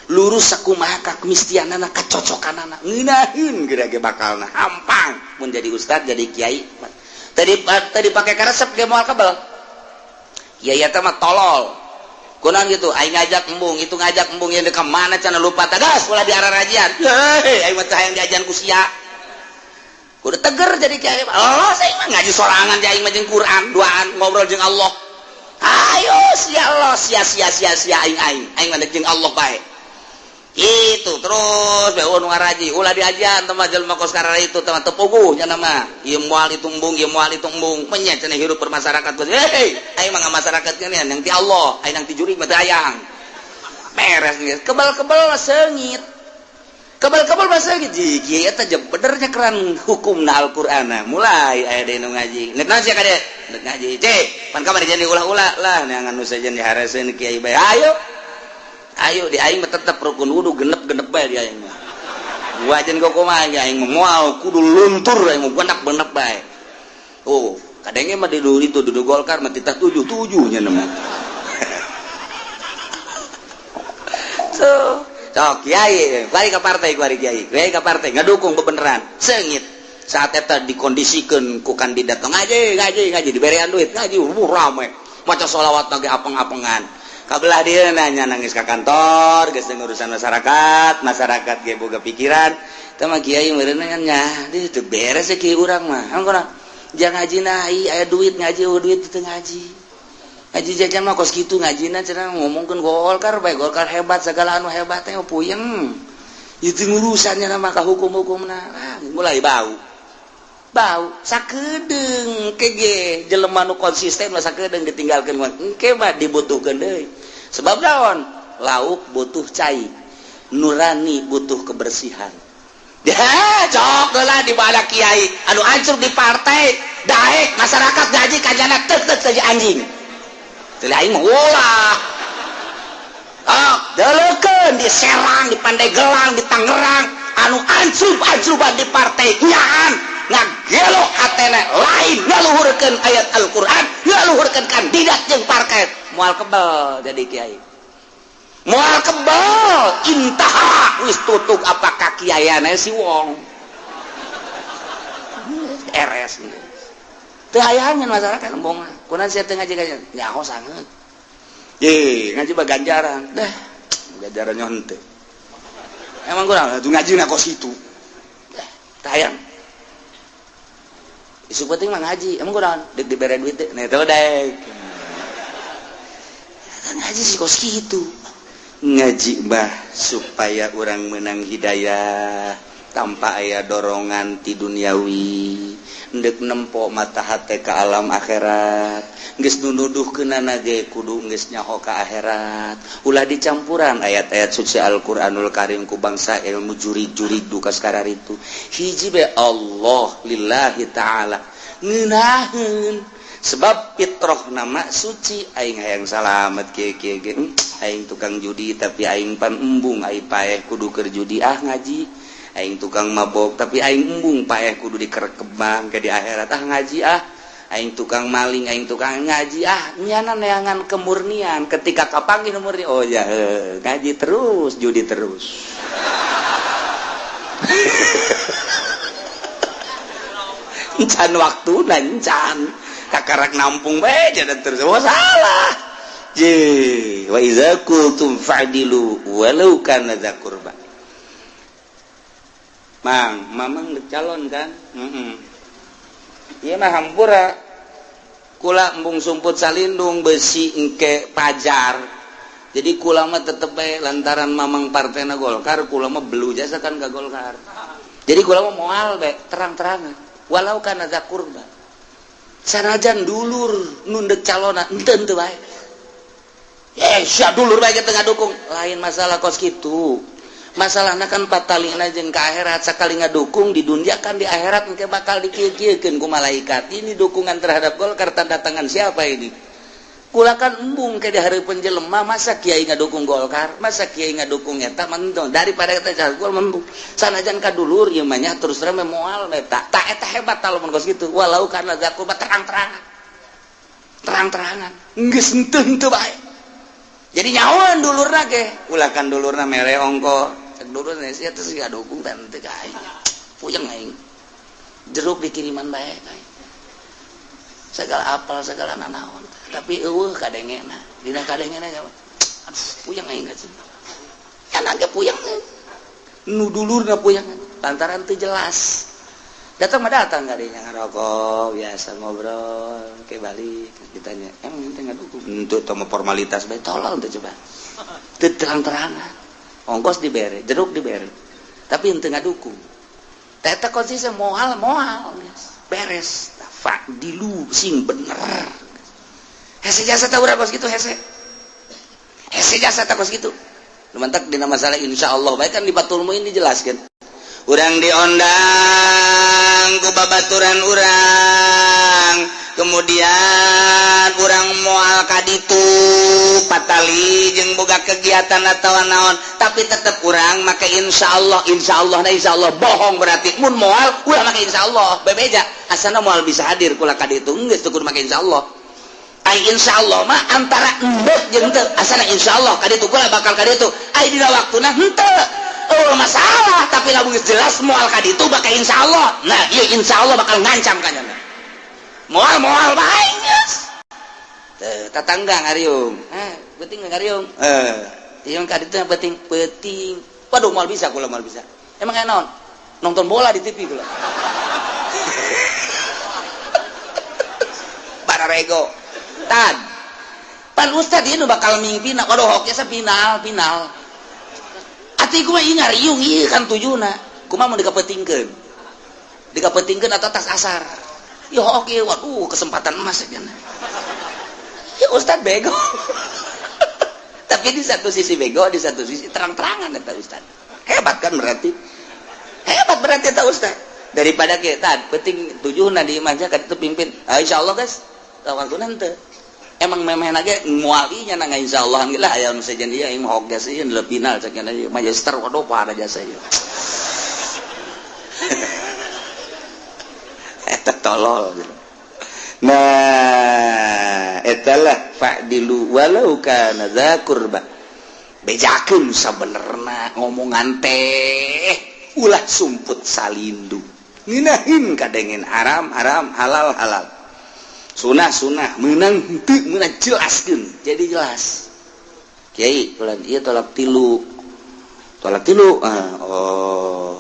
A: Lurus sakumaha kamistianana kacocokanana. Ngeunaheun geura ge bakalna hampang mun jadi ustad jadi kiai. Tadi pakai karesep ge moal kebel. Kiai eta mah tolol. Kunaon gitu, aing ngajak embung, itu ngajak embung yang ka mana cenah lupa tagas ulah diararajian. Heuh, aing mah teu hayang diajan ku sia. Kudu teger jadi kiai. Allah saya mah ngaji sorangan di aing mah jeung Quran, duaan ngobrol jeung Allah. Ayo sia Allah, sia sia sia sia aing aing. Aing mah jeung Allah bae. Itu terus bae nu ngaraji, ulah diajan teh mah jelema kos karara itu teh mah teu puguh nya mah. Ieu moal itu embung, ieu moal itu embung. Menya cenah hirup bermasyarakat. Hei, aing mah ngamasyarakat geuneun yang ti Allah, aing nang ti jurig mah teu hayang. Beres geus. Kebal-kebal seungit. Kebal-kebal mah seungit. Ji eta benernya keran hukumna Al-Qur'an. Mulai aya deui nu ngaji. Nek naon sia kade? Nek ngaji. Cek, pan kamari jadi ulah-ulah lah neangan nu sejen dihareseun kiai bae. Ayo. Ayo di aing mah tetep rukun wudu genep-genep bae di aing mah. Wajan kumaha ge aing mah moal kudu luntur aing mah genep-genep bae. Oh, kadenge mah di itu dudu Golkar mah titah 7-7 nya mah. So, sok kiai, bari ka partai kuari kiai, kiai ka partai ngadukung bebeneran, seungit. Saat eta dikondisikeun ku kandidat ngaji, ngaji, ngaji diberean duit, ngaji rame. Maca sholawat lagi apeng-apengan. Kabelah dia nanya nangis ke kantor, geus urusan masyarakat, masyarakat ge boga pikiran. Teh mah kiai meureun nya, di teu beres kiai urang mah. Angkona jangan ngaji na, aya duit ngaji, eueuh duit teu ngaji. Ngaji jajan mah kos kitu ngajina cenah ngomongkeun Golkar bae, Golkar hebat segala anu hebat teh puyeng. Itu urusannya mah ka hukum-hukumna. Ah, mulai bau. Bau sakedeung kege jelema nu konsisten mah sakedeung ditinggalkeun mah engke mah dibutuhkeun deui. Sebab naon? Lauk butuh cai, nurani butuh kebersihan. Dah cok heula di bala kiai anu hancur di partai, daek masyarakat gaji kajana tek-tek saja anjing. Teu aing mah ulah. Ah, deleukeun di Serang, di Pandeglang, di Tangerang anu ancrub-ancruban di partai nyaan ngagelo hatena lain ngaluhurkeun ayat Al-Qur'an, ngaluhurkeun kandidat jeung partai. Moal kebel jadi kiai. Moal kebel intaha wis tutug apakah kiaiana si wong. RS. Teu hayangan masyarakat embong. Kunaon sia teu ngaji kajian? Nyaho sanget. Ye, ngaji mah ganjaran. Dah, ganjarannya henteu. Emang kurang atuh ngajina kos kitu. Dah, teu hayang. Isu penting mah ngaji, emang kurang dek dibere duit deh, nah itu dek. Ngaji sih kos kitu. Ngaji mah supaya orang menang hidayah tanpa aya dorongan ti duniawi, ndek nempo mata hate ka alam akhirat. Geus nuduhkeunana ge kudu geus nyaho ka akhirat. Ulah dicampuran ayat-ayat suci Al-Qur'anul Karim ku bangsa ilmu jurig-jurig duka sakararitu. Hiji be Allah lillahi ta'ala ngeunaheun. Sebab fitrah nama suci aing hayang salamet kieu kieu ge. Aing tukang judi tapi aing pan embung aing paeh kudu keur judi ah ngaji. Aing tukang mabok tapi aing embung paeh kudu dikerekebang ke di akhirat ah ngaji ah. Aing tukang maling aing tukang ngaji ah. Nyana neangan kemurnian ketika kapanggih murni oh ya ngaji terus judi terus. Encan waktu dan encan kakarak nampung bae jadi terus oh salah. Je wa iza qultum fa'dilu walau kana dza qurba. Mang, mamang calon kan? Ieu mah hampura. Kula embung sumput salindung besi engke pajar. Jadi kula mah tetep bae lantaran mamang partena Golkar, kula mah belu jasa kan ka Golkar. Jadi kula mah moal bae terang-terangan. Walau kana zakurba. Sanajan dulur nundek calona henteu henteu bae. Sia dulur bae kita ngadukung. Lain masalah kos kitu. Masalahna kan patalina jeung ka akhirat, sakali ngadukung di dunia kan di akhirat engke bakal dikieu-kieukeun ku malaikat. Ini dukungan terhadap Golkar tanda tangan siapa ini? Kula kan embung ke di hareupeun jelema, masa kiai ngadukung Golkar, masa kiai ngadukung eta mah daripada eta jahat gol embung. Sanajan ka dulur ieu mah nya terus terang moal eta. Ta eta hebat lamun kos kitu. Walau kana zakur terang-terangan. Terang-terangan. Geus henteu-henteu bae. Jadi nyahoan dulurna ge, ulah kan dulurna mere ongko. Cek dulurna sia teh ngadukung dan teu ka aing. Puyeng aing. Jeruk dikiriman bae aing. Segala apal segala nanaon. Tapi eueuh kadengena dina kadengena aduh puyeng aing ka cenah nya ge puyeng nu dulurna puyeng lantaran teu jelas datang mah datang ka dinya ngarokok biasa ngobrol ke balik ditanya emang ente ngadukung henteu teh mah formalitas bae tolol teh coba teu terang-terangan ongkos dibere jeruk dibere tapi henteu ngadukung teh eta konsisten moal moal beres fa'dilu sing bener. Hese jasa tak urang kos gitu hese. Hese jasa tak kos gitu. Lumantak dina masalah insyaallah bae kan di Fathul Muin dijelaskeun. Urang diondang ku babaturan urang, kemudian urang moal ka ditu patali jeung boga kegiatan atawa naon, tapi tetep urang make insyaallah, insyaallah na insyaallah bohong berarti mun moal ulah make insyaallah bebeja asana moal bisa hadir kula ka ditu geus teu kudu make insyaallah. Ai insyaallah mah antara endek jeung teu asana insyaallah ka ditu kula bakal ka ditu ai dina waktuna henteu oh masalah tapi lamun geus jelas moal ka ditu bakal insyaallah nah ieu insyaallah bakal ngancam ka nya moal moal bae geus teu tatangga ngariung penting ngariung ieu ka ditu penting penting waduh moal bisa kula moal bisa emang aya naon nonton bola di TV kula bararego tad pan ustad ieu nu bakal mingpina waduh hoki asa final final ati kumaha ieu ngariung ieu kan tujuna kumaha mun dikapentingkeun dikapentingkeun atau tas asar ieu hoki waduh kesempatan emas cenah ya ustad bego tapi di satu sisi bego di satu sisi terang-terangan eta ustad hebat kan berarti hebat berarti eta ustad daripada kita penting tujuhna di imah ka ditu pimpin insyaallah guys waktuna henteu emang memeh lagi mualinya nang insyaallah alhamdulillah aya nu sejen ieu aing hoge sieun leuh final cek nya magister waduh pada jasa ieu eta tolol gitu. Nah eta lah fa'dilu walau kana dza qurba bejakeun sabenerna ngomongan teh ulah sumput salindu ngeunaheun kadengen haram haram halal halal sunah sunah menang henteu meunang jelaskeun jadi jelas kiai ulah ieu tolak tilu oh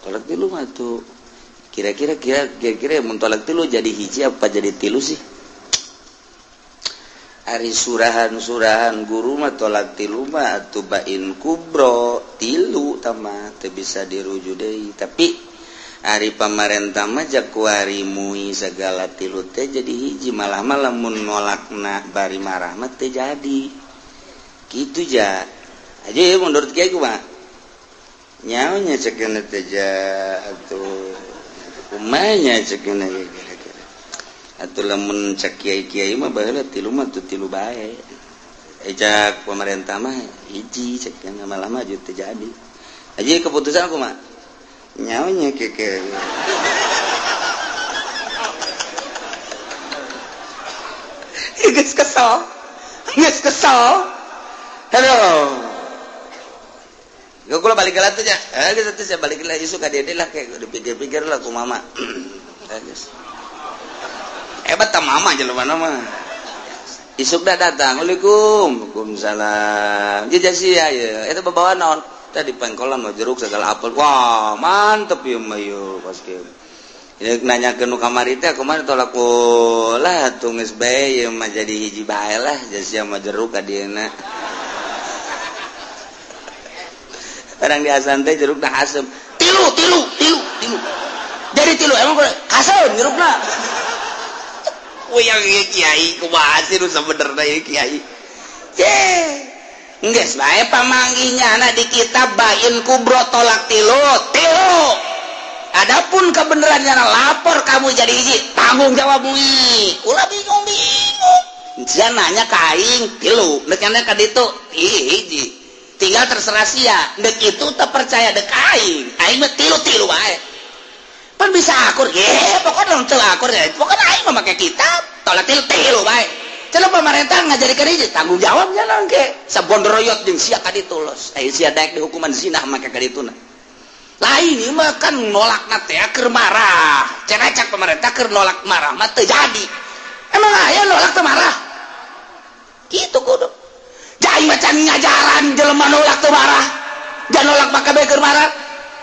A: tolak tilu mah tuh kira-kira kira-kira mun tolak tilu jadi hiji apa jadi tilu sih ari surahan-surahan guru mah tolak tilu mah atuh bain kubro tilu tah mah teu bisa dirujuk deui tapi ari pamarentah mah jakuari mui segala tilu teh jadi hiji malah malah mun nolakna bari marah mah teh jadi kitu ja aja menurut kiai kumaha nyaonya cekeuna teh ja atuh kumaha nya cekeuna kira-kira atuh lamun cek kiai-kiai mah baheula tilu mah tuh tilu bae cek pamarentah mah hiji cekeuna malah mah teu jadi aja keputusan kumaha nyaunya keke geus kesel geus kesel halo gua balik lah tuh nya geus atuh sia balik lah isu ka dede lah kayak dipikir-pikir lah ku mama geus hebat ta mama jelema mah isuk dah datang waalaikum waalaikumsalam jajah sia ieu eta babawa naon tadi pengkolan mah jeruk segala apel wah mantep ieu mah ieu pas kieu ieu nanya ke nu kamari teh kumaha tolak lah tuh geus bae ieu mah jadi hiji bae lah sia mah jeruk ka dieuna Barang diasan teh jerukna asem. Tilu tilu tilu tilu. Jadi tilu emang kasem jerukna. Wih yang ieu kiai kumaha sih nu sabenerna ieu kiai. Ye. Geus bae pamanggihnya anak di kitab bain kubro tolak tilu tilu. Adapun kebenarannya lapor kamu jadi hiji tanggung jawab mui. Ulah bingung-bingung. Sia nanya ka aing tilu, nek nanya ka ditu hiji. Tinggal terserah sia, dek itu teu percaya dek aing. Aing mah tilu-tilu bae. Pan bisa akur, ye pokoknya teu akur ya. Pokoknya aing mah make kitab, tolak tilu tilu bae. Cenah pemerintah ngajadikeun hiji, tanggung jawabnya nangke. Sabondroyot jeung sia ka ditu los. Aya sia daek dihukuman zina make ka dituna. Lain ieu mah kan nolakna teh keur marah. Cenah cak pemerintah keur nolak marah mah teu jadi. Emang aya nolak teu marah? Kitu kudu. Jai macan ngajaran jelema nolak teu marah. Jangan nolak maka bae keur marah.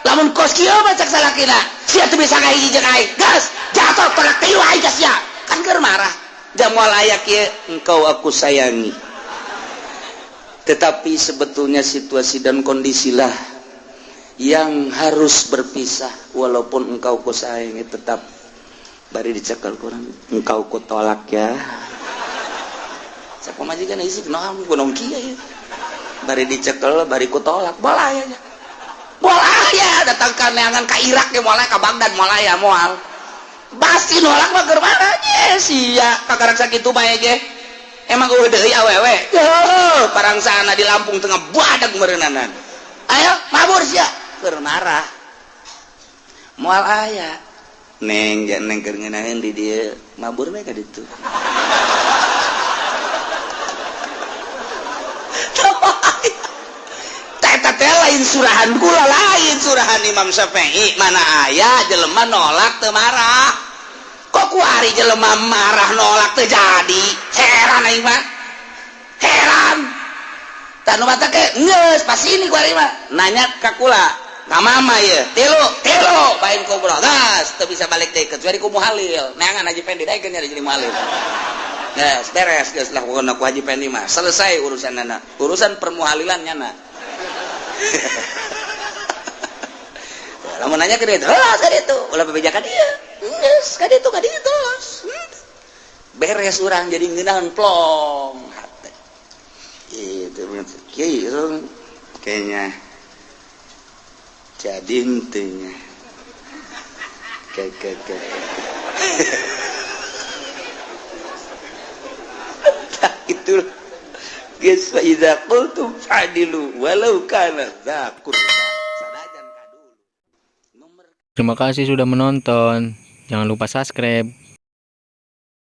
A: Lamun kos kieu mah cak salakina, sia teu bisa ngahiji jeung aing. Gas, jatuh tolak tilu aing ka sia. Kan keur marah. Jamual aya kieu, engkau aku sayangi. Tetapi sebetulnya situasi dan kondisilah yang harus berpisah, walaupun engkau ku sayangi tetap bari dicekal kurang engkau ku tolak ya. Siapa majikan isi kenapa gunung kia ya. Bari dicekel bari ku tolak bola ya. Bola ya datang ka neangan ka Irak ya moal ka Baghdad moal ya moal. Pasti nolak mah keur mana ye sia kakarak sakitu bae ge. Emang eueuh deui awewe. Yo parangsana di Lampung tengah badag meureunana. Ayo mabur sia keur marah. Moal aya. Neng jangan neng keur ngeunaheun di dieu mabur we ka ditu. Eta teh lain surahan kula, lain surahan Imam Syafi'i. Mana aya jelema nolak teu marah. Kok kuari jelema marah nolak teu jadi? Heran aing mah. Heran. Tah nu mata ke geus pas ini kuari mah nanya ka kula. Ka mama ye, tilu, tilu, bain kubro, gas, teu bisa balik deui kecuali ku muhalil. Neangan Haji Pendi daekeun nyari jadi muhalil. Gas, beres geus lah pokona ku Haji Pendi mah. Selesai urusanana. Urusan permuhalilan nyana. Lamun nanya ke dia, "Heuh, ka ditu." Ulah bebeja ka dieu. Geus, ka ditu, ka ditu. Beres urang jadi ngeunaheun plong hate. Itu kieu kayaknya. Jadi intinya ke itu guys, fa idza qultum fa'dilu walau kana dza qurba. Sanajan kadulu.
C: Terima kasih sudah menonton. Jangan lupa subscribe.